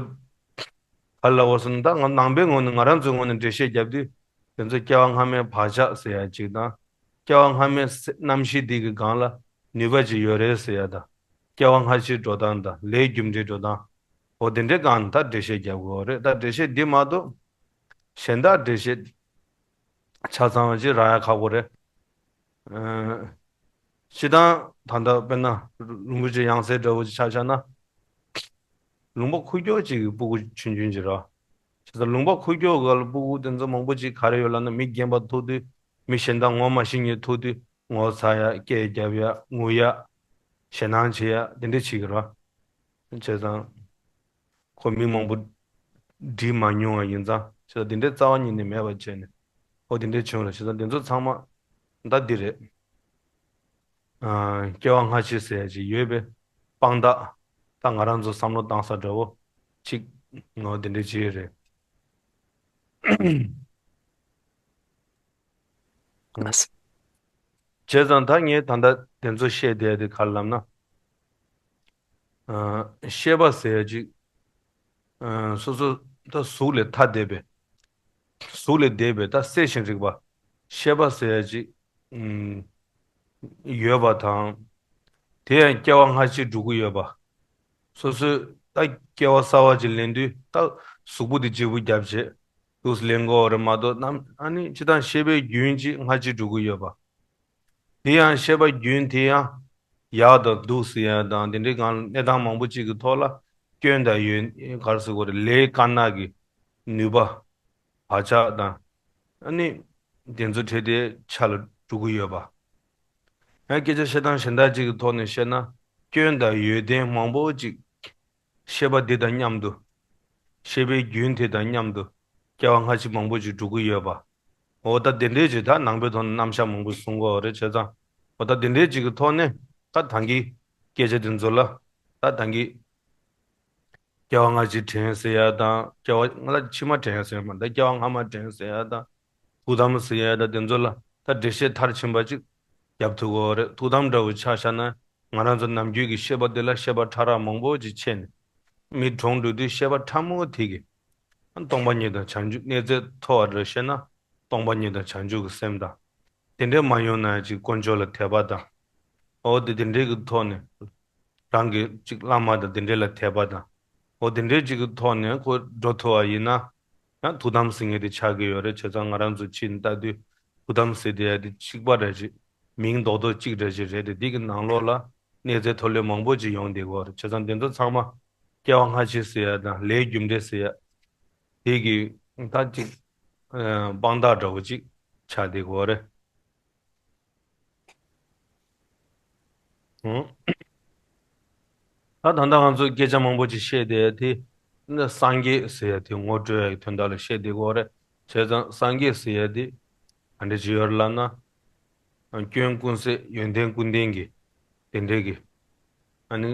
ག་ལ་འོ་སོང་ད་ང་ནང་པའི་ངོས་ནས་ང་རང་ཚོའི་ངོས་ནས་འགྲེལ་བཤད་རྒྱབ་དུས། དེ་ཚོ་སྐྱེ་བ་སྔ་མའི་བག་ཆགས་ཟེར་ཡ་གཅིག་དང་། སྐྱེ་བ་སྔ་མའི་སེ་རྣམ་ཤེས་འདི་གི་སྒང་ལ་ནུས་པ་ཅིག་ཡོད་རེད་ཟེར་ཡ་དང་། སྐྱེ་བ་སྔ་ཕྱིའི་འགྲོ་སྟངས་དང་ལས་རྒྱུ་འབྲས་འགྲོ་སྟངས། འོ་དེ་འདྲའི་སྒང་ནས་ད་འགྲེལ་བཤད་རྒྱབ་དགོས་རེད། ད་འགྲེལ་བཤད་འདི་མ་གཏོགས། གཞན་དག་འགྲེལ་བཤད་ཆ་ཚང་བ་ཅིག་རག་ཡ་ཁག་པོ་རེད། ཨ། སྤྱིར་བཏང་ད་ལྟ་དཔེར་ན་རིན་པོ་ཆེ་ཡང་སྲིད་འདྲ་བོ་ཅིག་ཆ་བཞག་ན། ལུང་པ་ཁུག་ཀྱོག་ཅིག་གི་སྤུ་གུ་ཆུང་ཆུང་ཅིག་རེད། བྱས་ཙང་ལུང་པ་ཁུག་ཀྱོག་ག་ལ་སྤུ་གུ་དེ་ཚོ་མང་པོ་ཅིག་ག་རེ་ཡོད་ལབ་ན་མི་རྒན་པ་ཐུག་དུས་མི་གཞན་དག་ངོ་མ་ཤེས་མཁན་ཐུག་དུས་ངོ་ཚ་ཡ་སྐད་རྒྱབ་ཡ་ངུ་ཡ་ཞེད་སྣང་བྱེད་ཡ་དེ་འདྲ་བྱེད་ཀྱི་རེད། བྱས་ཙང་། ཁོ་མི་མང་པོ་འདྲིས་མ་མྱོང་བ་ཡིན་ཙང་བྱས་ཙང་དེ་འདྲའི་རྩ་བ་ཉིད་ནས་མེད་པ་བྱས་ནས་ཨོ་དེ་འདྲའི་བྱུང་རེད། བྱས་ཙང་དེ་ཚོ་ཚང་མ་ད་འདི་རེད། ཨ། སྐྱེ་བ་སྔ་ཕྱི་ཟེར་ཡ་ཅིག་ཡོད་པས་དཔང་རྟགས་ད་ང་རང་ཚོ་བསམ་བློ་བཏང་ས་འདྲ་བོ་ཅིག་ངོ་དེ་འདྲའི་ཅིག་རེད། བྱས་ཙང་ད་ངས་ད་ལྟ་དེ་ཚོ་བཤད་བསྡད་དེ་ག་རེ་ལབ་ན། ཤེས་པ་ཟེར་ཡ་ཅིག་སོ་སོ་ད་གཟུགས་ལས་ཐ་དད་པའི། གཟུགས་ལས་འདས་པའི་ད་གསལ་ཞིང་རིག་པ། ཤེས་པ་ཟེར་ཡ་ཅིག་ཡོད་པ་དང་། དེ་ཡང་སྐྱེ་བ་སྔ་ཕྱི་འགྲོ་གི་ཡོད་པ། སོ་སོའི་ད་སྐྱེ་བ་གསར་བ་ཅིག་ལེན་དུས་ད་གཟུགས་པོ་དེ་བརྗེ་པོ་བརྒྱབ་བྱས་འདུག་སེ་ལེན་དགོས་རེད་མ་གཏོགས་ནམ་ཨ་ནི་སྤྱིར་བཏང་ཤེས་པའི་རྒྱུན་ཅིག་སྔ་ཕྱི་འགྲོ་གི་ཡོད་པ། དེ་ཡང་ཤེས་པ་རྒྱུན་དེ་ཡང་ཡག་དང་སྡུག་ཟེར་ཡ་དང་དེ་འདྲའི་སྒང་གནས་སྟངས་མང་པོ་ཅིག་གི་ཐོག་ལ་སྐྱོན་དང་ཡོན་ག་རེ་ཟེར་དགོས་རེད། ལས་དཀར་ནག་གི་ནུས་པ། བག་ཆགས་དང་། ཨ་ནི། དེ་ཚོ་འཕྲད་དེ་ཆ་ལ་འགྲོ་གི་ཡོད་པ། ཡང་སྐད་ཆ་བཤད་སྟངས་གཞན་དག་ཅིག་གི་ཐོག་ནས་བཤད་ན། སྐྱོན་དང་ཡོན་ཏན་མང་པོ་ཅིག་ཤེས་པ་འདི་དང་མཉམ་དུ། ཤེས་པའི་རྒྱུན་དེ་དང་མཉམ་དུ། སྐྱེ་བ་སྔ་ཕྱི་མང་པོ་ཅིག་འགྲོ་གི་ཡོད་པ། འོ་ད་དེ་འདྲའི་ཅིག་ད་ནང་པའི་ཐོག་ནས་རྣམ་གཞག་མང་པོ་གསུང་གི་ཡོད་རེད་བྱས་ཙང་། འོ་ད་དེ་འདྲའི་ཅིག་གི་ཐོག་ནས་ད་ད་གིན་སྐད་ཆ་དེ་ཚོ་ལ་ད་ད་གིན། སྐྱེ་བ་སྔ་ཕྱི་དྲན་ཟེར་ཡ་དང་། སྐྱེ་བ་སྔ་ལ་ཕྱི་མ་དྲན་ཟེར་ཡ་མ་ད་སྐྱེ་བ་སྔ་མ་དྲན་ཟེར་ཡ་དང་། ཐུགས་དམ་ཟེར་ཡ་དང་དེ་ཚོ་ལ་ད་འགྲེལ་བཤད་མཐར་ཕྱིན་པ་ཅིག་རྒྱབ་ཐུབ་ཀྱི་ཡོད་རེད། ཐུགས་དམ་འདྲ་བོ་ཆ་བཞག་ན་ང་རང་ཚོ་ནམ་རྒྱུན་གྱི་ཤེས་པ་འདི་ལ་ཤེས་པ་ཕྲ་རགས་མང་པོ་ཅིག་ཕྱེ་ནས། མི་གྲོངས་འགྲོ་དུས་ཤེས་པ་ཕྲ་མོ་དེ་གིས་སྟོང་པ་ཉིད་དང་བྱང་ཆུབ། གནས་ཚད་མཐོ་བ་རེ་བཤད་ན་སྟོང་པ་ཉིད་དང་བྱང་ཆུབ་ཀྱི་སེམས་དང་། དེ་འདྲས་མ་ཡོང་ན་ཅིག་དཀོན་མཆོག་ལ་དད་པ་དང་། འོ་དེ་དེ་འདྲས་ཀྱི་ཐོག་ནས། རང་གི་ཅིག་བླ་མ་དང་དེ་འདྲས་ལ་དད་པ་དང་། འོ་དེ་འདྲས་ཅིག་གི་ཐོག་ནས་ཁོ་འགྲོ་ཐུབ་པ་ཡིན་ན། ཡང་ཐུགས་དམ་ཟེར་མཁན་དེ་ཆགས་ཀྱི་ཡོད་རེད། བྱས་ཙང་ང་རང་ཚོ་ཕྱིན་ལྟ་དུས་ཐུགས་དམ་ཟེར་དེ་ཡ་དེ་གཅིག་པ་རེད་ཅིག་མིང་རྡོག་རྡོག་གཅིག་རེད་ཅིག་རེད་དེ། འདི་གི་ནང་ལོགས་ལ་གནས་ཚད་མཐོ་ལོས་མང་པོ་ཅིག་ཡོང་བསྡད་ཀྱི་ཡོད་རེད། བྱས་ཙང་དེ་ཚོ་ཚང་མ་སྐྱེ་བ་སྔ་ཕྱི་ཟེར་ཡ་དང་ལས་རྒྱུ་འབྲས་ཟེར་ཡ། དེ་གི་ད་ཅིག་ཨ་དཔང་རྟགས་འདྲ་བོ་ཅིག་ཆགས་བསྡད་ཀྱི་ཡོད་རེད། ཨང་། ད་ད་ལྟ་ང་ཚོས་སྐད་ཆ་མང་པོ་ཅིག་བཤད་བསྡད་དེ། ནི་སངས་རྒྱས་ཟེར་ཡ་དེ་ངོ་སྤྲོད་ཡ་གི་དོན་དག་ལ་བཤད་བསྡད་ཀྱི་ཡོད་རེད། བྱས་ཙང་སངས་རྒྱས་ཟེར་ཡ་དེ་ག་འདྲ་ཅིག་ཡོད་རེད་ལབ་ན། སྐྱོན་ཀུན་ཟད་ཡོན་ཏན་ཀུན་ལྡན་གྱི་དེ་འདྲའི་གི་ཨ་ནི་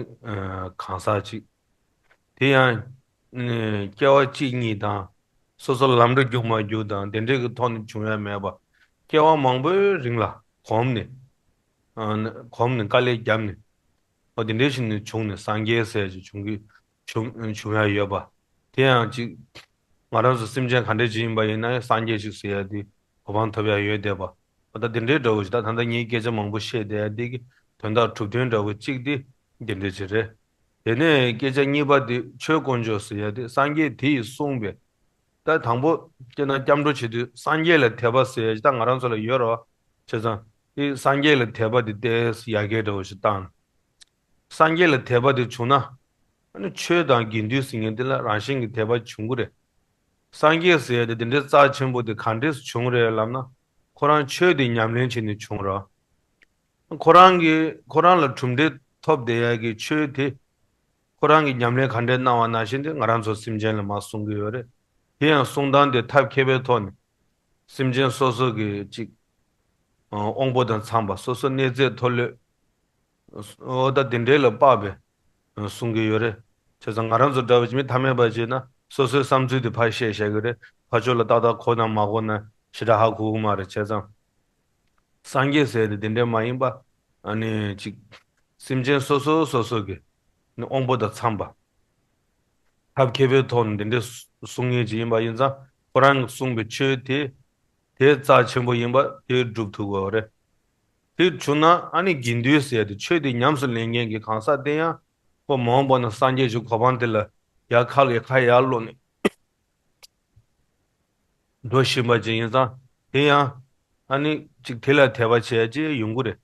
གང་ཟག་ཅིག་དེ་ཡང་སྐྱེ་བ་གཅིག་གཉིས་དང་། སོ་སོ་ལམ་འགྲོ་རྒྱུག་མ་རྒྱུག་དང་དེ་འདྲའི་གི་ཐོག་ནས་བྱུང་ཡ་མེད་པ། སྐྱེ་བ་མང་པོའི་རིང་ལ་གོམས་ནས། གོམས་ནས་དཀའ་ལས་བརྒྱབ་ནས། འོ་དེ་འདྲའི་ཞིག་ནས་བྱུང་ནས་སངས་རྒྱས་ཟེར་ཅིག་བྱུང་གི་བྱུང་བྱུང་ཡ་ཡོད་པ། དེ་ཡང་ཅིག་ང་རང་ཚོ་སེམས་ཅན་ག་འདྲ་ཅིག་ཡིན་པ་ཡིན་ན་ཡང་སངས་རྒྱས་ཅིག་ཟེར་ཡ་དེ་གོ་འཕང་ཐོབ་ཡ་ཡོད་བསྡད་པ། འོ་ད་དེ་འདྲའི་འདྲ་བོ་ཞིག་ད་ད་ལྟ་ངའི་སྐད་ཆ་མང་པོ་བཤད་བསྡད་ཡ་དེ་གི་དོན་དག་གྲུབ་དོན་འདྲ་བོ་གཅིག་དེ་དེ་འདྲ་ཅིག་རེད། དེ་ནས་སྐད་ཆ་གཉིས་པ་དེ་ཆོས་དཀོན་མཆོག་ཟེར་ཡ་དེ་སངས་རྒྱས་དེ་ཡིས་གསུངས་པའི། ད་དང་པོ་སྐྱེ་ན་སྐྱབས་འགྲོ་བྱེད་དུས་སངས་རྒྱས་ལ་དད་པ་ཟེར་ཡ་ཅིག་ད་ང་རང་ཚོ་ལ་ཡོད་རེད་བ། བྱས་ཙང་དེ་སངས་རྒྱས་ལ་དད་པ་དེ་ཏོག་ཙམ་ཡར་རྒྱས་འདྲ་བོ་ཞིག་བཏང་། སངས་རྒྱས་ལ་དད་པ་དེ་བྱུང་ན། ཨ་ནི་ཆོས་དང་དགེ་འདུན་ཟེར་མཁན་དེ་ལ་རང་བཞིན་གྱི་དད་པ་བྱུང་གི་རེད། སངས་རྒྱས་ཟེར་ཡ་དེ་དེ་འདྲའི་རྩ་ཆེན་པོ་དེ་ག་འདྲས་སུ་བྱུང་རེད་ལབ་ན། ཁོ་རང་ཆོས་དེ་ཉམས་ལེན་བྱས་ནས་བྱུང་རེད། ཁོ་རང་གི་ཁོ་རང་ལ་གྲུབ་འབྲས་ཐོབ་བསྡད་ཡ་གི་ཆོས་དེ། ཁོ་རང་གི་ཉམས་ལེན་ག་འདྲས་གནང་བ་ནང་བཞིན་དེ་ང་རང་ཚོ་སེམས་ཅན་ལ་མར་གསུང་གི་ཡོད་རེད། དེ་ཡང་གསུང་སྟངས་དེ་ཐབས་མཁས་པའི་ཐོག་ནས། སེམས་ཅན་སོ་སོ་གི་ཅིག་དབང་པོ་དང་འཚམས་པ། སོ་སོ་གནས་ཚད་མཐོ་ལོས། འོ་ད་དེ་འདྲའི་ལ་དཔག་པའི་གསུང་གི་ཡོད་རེད། བྱས་ཙང་ང་རང་ཚོ་འདྲ་བ་ཅིག་མི་ཐ་མལ་པ་ཅིག་ན་སོ་སོའི་བསམ་ཚུལ་དེ་ཕར་བཤད་བཞག་གི་རེད། ཕར་ཕྱོགས་ལ་ཏག་ཏག་གོ་དང་མ་གོ་ན་ཞེ་དྲག་ཧ་གོ་གི་མ་རེད། བྱས་ཙང་། སངས་རྒྱས་ཟེར་དེ་དེ་འདྲ་མ་ཡིན་པ། ཨ་ནི་ཅིག་སེམས་ཅན་སོ་སོ་སོ་སོ་གི་ནི་དབང་པོ་དང་འཚམས་པ། ཐབས་མཁས་པའི་ཐོག་ནས་དེ་འདྲའི་གསུང་མཁན་ཅིག་ཡིན་པ་ཡིན་ཙང་ཁོ་རང་གིས་གསུངས་པའི་ཆོས་དེ། དེ་རྩ་ཆེན་པོ་ཡིན་པ་དེ་སྒྲུབ་ཐུབ་དགོས་པ་རེད། དེ་བྱུང་ན་ཨ་ནི་དགེ་འདུན་ཟེར་ཡ་དེ་ཆོས་དེ་ཉམས་སུ་ལེན་མཁན་གྱི་གང་ཟག་དེ་ཡང་ཁོ་མ་འོངས་པ་ན་སངས་རྒྱས་ཀྱི་གོ་འཕང་དེ་ལ་ཡར་ཁ་ལ་ཡར་ཁ་ཡར་སློག་ནས། འགྲོ་བཞིན་པ་ཅིག་ཡིན་ཙང་དེ་ཡང་ཨ་ནི་ཅིག་དེ་ལ་དད་པ་བྱེད་ཡ་ཅིག་ཡོང་གི་རེད།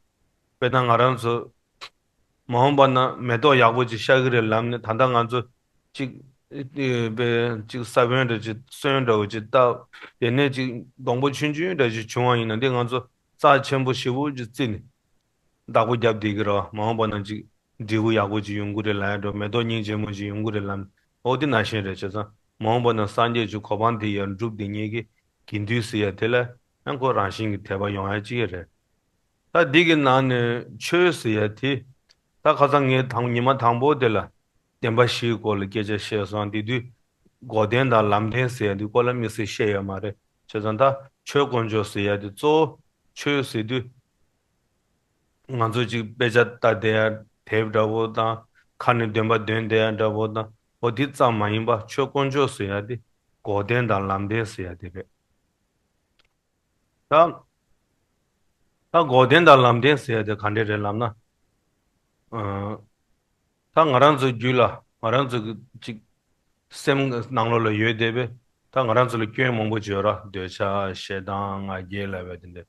དཔེར་ན་ང་རང་ཚོ་མ་འོངས་པ་ན་མེ་ཏོག་ཡག་པོ་ཅིག་ཤར་གི་རེད་ལབ་ནས་ད་ལྟ་ང་ཚོ་ཅིག་དཔེ་ཅིག་ས་བོན་འདྲ་ཅིག་སོན་འདྲ་བོ་ཅིག་བཏབ། དེ་ནས་ཅིག་སྡོང་པོ་ཆུང་ཆུང་འདྲ་ཅིག་བྱུང་བ་ཡིན་ན་འདི་ང་ཚོ་རྩ་ཆེན་པོ་ཞེ་པོ་ཅིག་བརྩིས་ནས་བདག་པོ་བརྒྱབ་བསྡད་ཀྱི་རེད་བ། མ་འོངས་པ་ན་ཅིག་འབྲས་བུ་ཡག་པོ་ཅིག་ཡོང་གི་རེད་ལབ་ཡ་འདྲ། མེ་ཏོག་སྙིང་རྗེ་མོ་ཅིག་ཡོང་གི་རེད་ལབ། འོ་དེ་ནང་བཞིན་རེད། བྱས་ཙང་མ་འོངས་པ་ན་སངས་རྒྱས་ཀྱི་གོ་འཕང་དེ་ཡར་འགྲུབ་བསྡད་མཁན་གྱི་དགེ་འདུན་ཟེར་ཡ་དེ་ལ་ཡང་ཁོ་རང་བཞིན་གྱི་དད་པ་ཡོང་ཡ་ཅིག་རེད། ད་འདི་གི་ནང་ནས་ཆོས་ཟེར་ཡ་དེ། ད་ཁ་སང་ངས་དང་ཉི་མ་དང་པོ་དེ་ལ་བདེན་པ་བཞིའི་སྐོར་ལ་སྐད་ཆ་བཤད་སོང་། དེ་དུས་འགོག་བདེན་དང་ལམ་བདེན་ཟེར་ཡ་དེ་སྐོར་ལ་དམིགས་བསལ་བཤད་ཡོད་མ་རེད། བྱས་ཙང་ད་ཆོས་དཀོན་མཆོག་ཟེར་ཡ་དེ་གཙོ་བོ། ཆོས་ཟེར་དུས། ང་ཚོ་གཅིག་དཔེ་ཆ་ལྟ་བསྡད་ཡ་དེབ་འདྲ་བོ་དང་། ཁ་ནས་འདོན་པ་འདོན་བསྡད་ཡ་འདྲ་བོ་དང་། འོ་དེ་ཙམ་མ་ཡིན་པ་ཆོས་དཀོན་མཆོག་ཟེར་ཡ་དེ་འགོག་བདེན་དང་ལམ་བདེན་ཟེར་ཡ་དེ་རེད། ད་ད་འགོག་བདེན་དང་ལམ་བདེན་ཟེར་ཡ་དེ་ག་འདྲ་རེད་ལབ་ན། ཨ། ད་ང་རང་ཚོའི་རྒྱུད་ལ་ང་རང་ཚོ་གི་གཅིག་སེམས་ནང་ལོགས་ལ་ཡོད་བསྡད་པས། ད་ང་རང་ཚོ་ལ་སྐྱོན་མང་པོ་ཅིག་ཡོད་ར། འདོད་ཆགས། ཞེ་སྡང་། ང་རྒྱལ་ལབ་པ་དེ་འདྲ་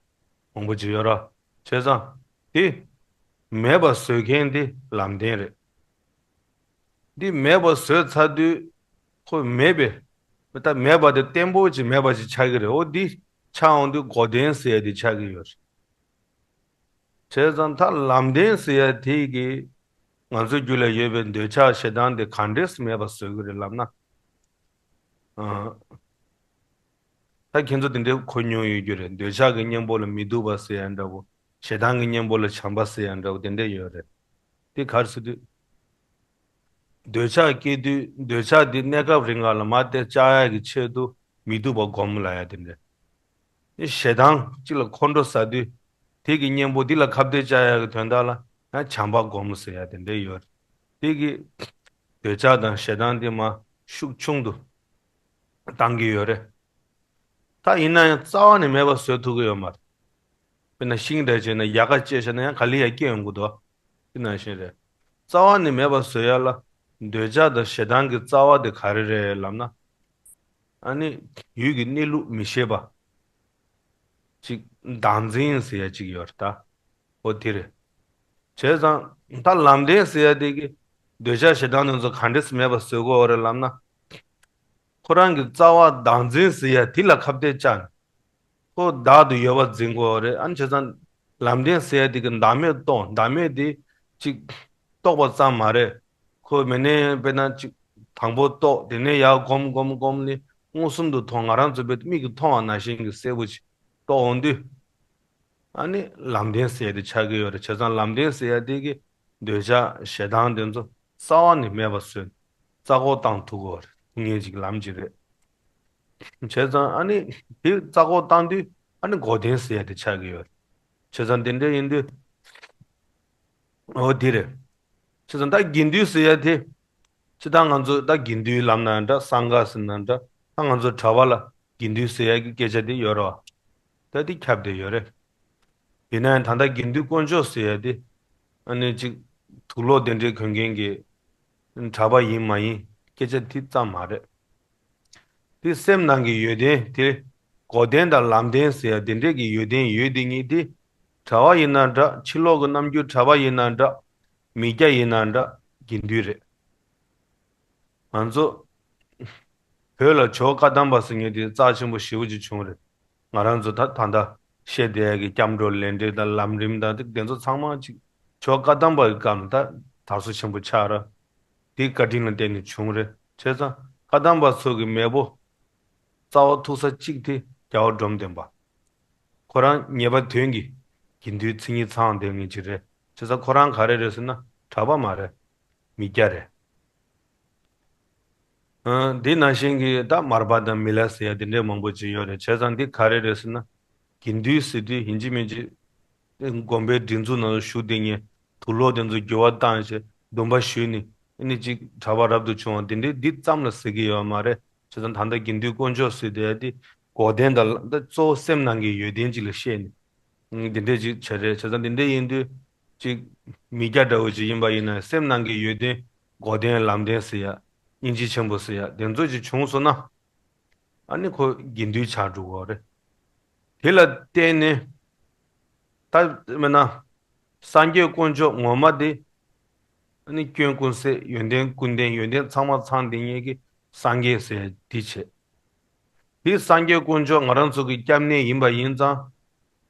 མང་པོ་ཅིག་ཡོད་ར། བྱས་ཙང་དེ་མེད་པ་བཟོ་མཁན་དེ་ལམ་བདེན་རེད། འདི་མེད་པ་བཟོས་ཚར་དུས་ཁོ་མེད་པས། ད་མེད་པ་དེ་བརྟན་པོ་ཅིག་མེད་པ་ཅིག་ཆགས་ཀྱི་རེད། འོ་འདི་ཆགས་འོང་དུས་འགོག་བདེན་ཟེར་ཡ་དེ་ཆགས་ཀྱི་ཡོད་རེད། བྱས་ཙང་ད་ལམ་བདེན་ཟེར་ཡ་དེ་གིས་ང་ཚོའི་རྒྱུད་ལ་ཡོད་པའི་འདོད་ཆགས་ཞེ་སྡང་དེ་ག་འདྲས་སེ་མེད་པ་བཟོ་གི་རེད་ལབ་ན། ཨ། ད་ཁྱེད་ཚོ་དེ་འདྲའི་གོ་མྱོང་ཡོད་རྒྱུ་རེད། འདོད་ཆགས་ཀྱི་གཉེན་པོ་ལ་མི་སྡུག་པ་ཟེར་ཡ་འདྲ་བོ། ཞེ་སྡང་གི་གཉེན་པོ་ལ་བྱམས་པ་ཟེར་ཡ་འདྲ་བོ་དེ་འདྲ་ཡོད་རེད། དེ་ག་རེ་ཟེར་དུས། འདོད་ཆགས་སྐྱེ་དུས་འདོད་ཆགས་དེ་གནས་སྐབས་རིང་ལ་མར་དེ་བཅག་ཡ་གི་ཆེད་དུ་མི་སྡུག་པ་སྒོམ་ལབ་ཡ་དེ་འདྲ། ཞེ་སྡང་གཅིག་ལ་ཁོང་ཁྲོ་ཟ་དུས་དེ་གི་གཉེན་པོ་དེ་ལ་ཁ་གཏད་བཅག་ཡ་གི་དོན་དག་ལ་ཡང་བྱམས་པ་སྒོམ་ཟེར་ཡ་དེ་འདྲ་ཡོད་རེད། དེ་གི་འདོད་ཆགས་དང་ཞེ་སྡང་དེ་མར་ཤུགས་ཆུང་དུ་བཏང་གི་ཡོད་རེད། ད་ཡིན་ན་ཡང་རྩ་བ་ནས་མེད་པ་བཟོ་ཐུབ་ཀྱི་ཡོད་མ་རེད། དཔེར་ན་ཤིང་འདྲ་བྱས་ན་ཡལ་ག་བཅད་བཞག་ན་ཡང་ག་ལེ་ཡང་སྐྱེ་ཡོང་གི་འདུག་དེ་ནང་བཞིན་རེད། རྩ་བ་ནས་མེད་པ་བཟོ་ཡ་ལ་འདོད་ཆགས་དང་ཞེ་སྡང་གི་རྩ་བ་དེ་ག་རེ་རེད་ལབ་ན། ཨ་ནི་ཡུལ་གྱི་གནས་ལུགས་མི་ཤེས་པ། ཅིག་བདག་འཛིན་ཟེར་ཡ་ཅིག་ཡོད་རེད་ད། འོ་དེ་རེད། བྱས་ཙང་ད་ལམ་བདེན་ཟེར་ཡ་དེ་གི་འདོད་ཆགས་ཞེ་སྡང་དེ་ཚོ་ག་འདྲས་སེ་མེད་པ་བཟོ་དགོས་རེད་ལབ་ན། ཁོ་རང་གི་རྩ་བ་བདག་འཛིན་ཟེར་ཡ་དེ་ལ་ཁ་གཏད་བཅག་ནས། ཁོ་བདག་ཏུ་ཡོད་པ་འཛིན་དགོས་རེད། ཨ་ནི་བྱས་ཙང་ལམ་བདེན་ཟེར་ཡ་དེ་གི་བདག་མེད་རྟོགས། བདག་མེད་དེ་ཅིག་རྟོགས་པ་ཙམ་མ་རེད། ཁོ་མི་གནས་དཔེར་ན་ཅིག་དང་པོ་རྟོགས། དེ་ནས་ཡར་སྒོམ་སྒོམ་སྒོམ་ནས་མངོན་སུམ་དུ་མཐོང་། ང་རང་ཚོ་བོད་མིག་གིས་མཐོང་བ་ནང་བཞིན་གྱི་གསལ་པོ་ཅིག་རྟོགས་འོང་དུས། ཨ་ནི་ལམ་བདེན་ཟེར་ཡ་དེ་ཆགས་ཀྱི་ཡོད་རེད། བྱས་ཙང་ལམ་བདེན་ཟེར་ཡ་དེ་གི་འདོད་ཆགས་ཞེ་སྡང་དེ་ཚོ་རྩ་བ་ནས་མེད་པ་བཟོས་ནས་རྩ་འགོག་བཏང་ཐུབ་ཀྱི་ཡོད་རེད། ཐུབ་མཁན་ཅིག་ལམ་ཅིག་རེད། བྱས་ཙང་ཨ་ནི་དེ་རྩ་འགོག་བཏང་དུས་ཨ་ནི་འགོག་བདེན་ཟེར་ཡ་དེ་ཆགས་ཀྱི་ཡོད་རེད། བྱས་ཙང་དེ་འདྲ་ཡིན་དུས། འོ་དེ་རེད། བྱས་ཙང་ད་དགེ་འདུན་ཟེར་ཡ་དེ། སྤྱིར་བཏང་ང་ཚོ་ད་དགེ་འདུན་ལབ་ན་འདྲ། སངས་རྒྱས་ཟེར་ན་འདྲ། ད་ང་ཚོ་གྲྭ་པ་ལ་དགེ་འདུན་ཟེར་ཡ་གི་སྐད་ཆ་དེ་ཡོད་རེད་བ། ད་དེ་ཁྱབ་བསྡད་ཡོད་རེད། ཡིན་ན་ཡང་ད་ལྟ་དགེ་འདུན་དཀོན་མཆོག་ཟེར་ཡ་དེ། ཨ་ནི་ཅིག་དུག་ལོག་དེ་འདྲའི་གོན་མཁན་གྱི་གྲྭ་པ་ཡིན་མ་ཡིན་སྐད་ཆ་དེ་ཙམ་མ་རེད། དེ་སེམས་ནང་གི་ཡོན་ཏན་དེ། འགོག་བདེན་དང་ལམ་བདེན་ཟེར་ཡ་དེ་འདྲས་ཀྱི་ཡོན་ཏན་ཡོད་དེ་ཉིད་དེ། གྲྭ་པ་ཡིན་ན་འདྲ། ཕྱི་ལོགས་ཀྱི་རྣམ་འགྱུར་གྲྭ་པ་ཡིན་ན་འདྲ། མི་སྐྱ་ཡིན་ན་འདྲ། དགེ་འདུན་རེད། ང་ཚོ་བོད་ལ་ཇོ་བཀའ་གདམས་པ་ཟེར་མཁན་དེ་རྩ་ཆེན་པོ་ཞེ་པོ་ཅིག་བྱུང་རེད། ང་རང་ཚོ་ད་ད་ལྟ་བཤད་བསྡད་ཡ་གི་སྐྱབས་འགྲོ་ལས་འབྲེལ་དང་ལམ་རིམ་དང་དེ་ཚོ་ཚང་མ་ཅིག་ཇོ་བཀའ་གདམས་པ་གི་སྐབས་ནས་ད་དར་སྲོལ་ཆེན་པོ་ཆགས་ར། དེའི་བཀའ་དྲིན་ལ་བརྟེན་ནས་བྱུང་རེད། བྱས་ཙང་བཀའ་གདམས་པ་ཚོ་གི་མེས་པོ་རྩ་བ་ཐུག་ས་གཅིག་དེ་རྒྱལ་བ་འབྲོམ་སྟོན་པ། ཁོ་རང་ངེས་པ་དོན་གྱི་དགེ་འདུན་མཚན་ཉིད་ཚང་བསྡད་མཁན་ཅིག་རེད། བྱས་ཙང་ཁོ་རང་ག་རེ་རེད་ཟེར་ན་གྲྭ་པ་མ་རེད། མི་སྐྱ་རེད། ཨ། དེ་ནང་བཞིན་གྱི་ད་མར་པ་དང་མི་ལ་ཟེར་ཡ་དེ་འདྲས་མང་པོ་ཅིག་ཡོད་རེད། བྱས་ཙང་འདི་ག་རེ་རེད་ཟེར་ན། དགེ་འདུན་ཟེར་དུས་ཡིན་གཅིག་མིན་གཅིག་དགོན་པའི་སྒྲིག་འཛུགས་ནང་ལ་ཞུགས་བསྡད་མཁན་དུག་ལོག་དེ་ཚོ་འགྱུར་བ་བཏང་བྱས་སྡོམ་པ་ཞུས་ནས་ཨ་ནི་ཅིག་གྲྭ་པ་རབ་ཏུ་བྱུང་བ་དེ་འདྲས་འདི་ཙམ་ལ་ཟེར་གྱི་ཡོད་མ་རེད། བྱས་ཙང་ད་ལྟ་དགེ་འདུན་དཀོན་མཆོག་ཟེར་བསྡད་ཡ་དེ་འགོག་བདེན་དང་ད་གཙོ་བོ་སེམས་ནང་གི་ཡོན་ཏན་ཅིག་ལ་བཤད་ནས་འདི་འདྲས་ཅིག་བྱས་རེད། བྱས་ཙང་འདི་འདྲས་ཡིན་དུས། ཅིག་མི་སྐྱ་འདྲ་བོ་ཅིག་ཡིན་པ་ཡིན་ན་སེམས་ནང་གི་ཡོན་ཏན་འགོག་བདེན་ལམ་བདེན་ཟེར་ཡ། སྙིང་རྗེ་ཆེན་པོ་ཟེར་ཡ་དེ་ཚོ་ཅིག་བྱུང་སོང་ན། ཨ་ནི་ཁོ་དགེ་འདུན་ཆགས་འགྲོ་གི་རེད། དེ་ལ་བརྟེན་ནས་ད་མིན་ན་སངས་རྒྱས་དཀོན་མཆོག་ངོ་མ་དེ། ཨ་ནི་སྐྱོན་ཀུན་ཟད། ཡོན་ཏན་ཀུན་ལྡན། ཡོན་ཏན་ཚང་མ་ཚང་བསྡད་མཁན་གྱི་སངས་རྒྱས་ཟེར་ཡ་དེ་བྱས། དེ་སངས་རྒྱས་དཀོན་མཆོག་ང་རང་ཚོ་གི་སྐྱབས་གནས་ཡིན་པ་ཡིན་ཙང་།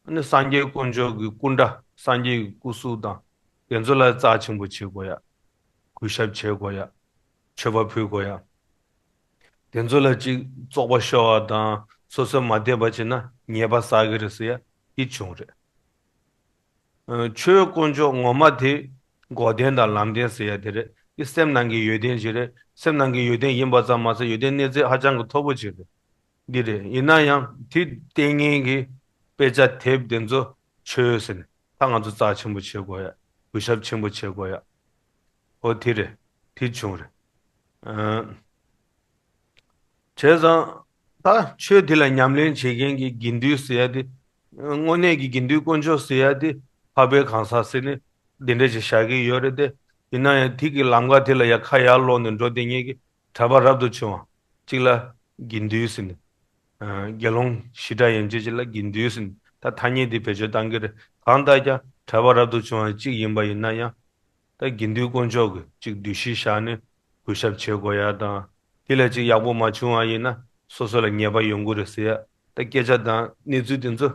ཨ་ནི་སངས་རྒྱས་དཀོན་མཆོག་གི་སྐུ་འདྲ། སངས་རྒྱས་ཀྱི་སྐུ་གཟུགས་དང་དེ་ཚོ་ལ་རྩ་ཆེན་པོ་བྱེད་དགོས་ཡ། གུས་ཞབས་བྱེད་དགོས་ཡ། མཆོད་པ་ཕུལ་དགོས་ཡ། དེ་ཚོ་ལ་ཅིག་བཙོག་པ་ཤོར་བ་དང་སོ་སོས་མ་བསྡད་པ་བྱས་ན་ཉེས་པ་བསགས་ཀྱི་རེད་ཟེར་ཡ་དེ་བྱུང་རེད། ཨ། ཆོས་དཀོན་མཆོག་ངོ་མ་དེ་འགོག་བདེན་དང་ལམ་བདེན་ཟེར་ཡ་དེ་རེད། དེ་སེམས་ནང་གི་ཡོན་ཏན་ཞིག་རེད། སེམས་ནང་གི་ཡོན་ཏན་ཡིན་པ་ཙམ་མ་ཟད་ཡོན་ཏན་གནས་ཚད་ཧ་ཅང་གི་མཐོ་པོ་ཅིག་རེད། འདི་རེད། ཡིན་ན་ཡང་དེ་བསྟེན་མཁན་གྱི་ དཔེ་ཆ་དེབ་དེ་ཚོ་ཆོས་ཟེར་ནས་ད་ང་ཚོ་རྩ་ཆེན་པོ་བྱེད་དགོས་ཡ། གུས་ཞབས་ཆེན་པོ་བྱེད་དགོས་ཡ། ཨོ་དེ་རེད། དེ་བྱུང་རེད། ཨ། བྱས་ཙང་ད་ཆོས་འདི་ལ་ཉམས་ལེན་བྱེད་མཁན་གྱི་དགེ་འདུན་ཟེར་ཡ་དེ། དངོས་གནས་ཀྱི་དགེ་འདུན་དཀོན་མཆོག་ཟེར་ཡ་དེ་འཕགས་པའི་གང་ཟག་ཟེར་ནས་འདི་འདྲ་ཞིག་བཞག་གི་ཡོད་རེད་དེ། ཡིན་ན་ཡང་དེ་གི་ལམ་ཁ་དེ་ལ་ཡ་ཁ་ཡར་ལོག་ནས་འགྲོ་བསྡད་མཁན་གྱི་གྲྭ་པ་རབ་ཏུ་བྱུང་བ་གཅིག་ལ་དགེ་འདུན་ཟེར་ནས། ཨ། དགེ་སློང་ཞེ་དྲག་ཡན་ཆད་ཅིག་ལ་དགེ་འདུན་ཟེར་ནས་ད་ཐ་སྙད་དེ་བེད་སྤྱོད་བཏང་གི་རེད། གང་ལྟར་ཀྱང་གྲྭ་པ་རབ་ཏུ་བྱུང་བ་གཅིག་ཡིན་པ་ཡིན་ན་ཡང་། ད་དགེ་འདུན་དཀོན་མཆོག་གི་ཅིག་འདུ་ཤེས་བཞག་ནས་གུས་ཞབས་བྱེད་དགོས་ཡ་དང་། དེ་ལས་ཅིག་ཡག་པོ་མ་བྱུང་བ་ཡིན་ན་སོ་སོ་ལ་ཉེས་པ་ཡོང་གི་རེད་ཟེར་ཡ། ད་སྐད་ཆ་དང་གནས་ཚུལ་དེ་ཚོ་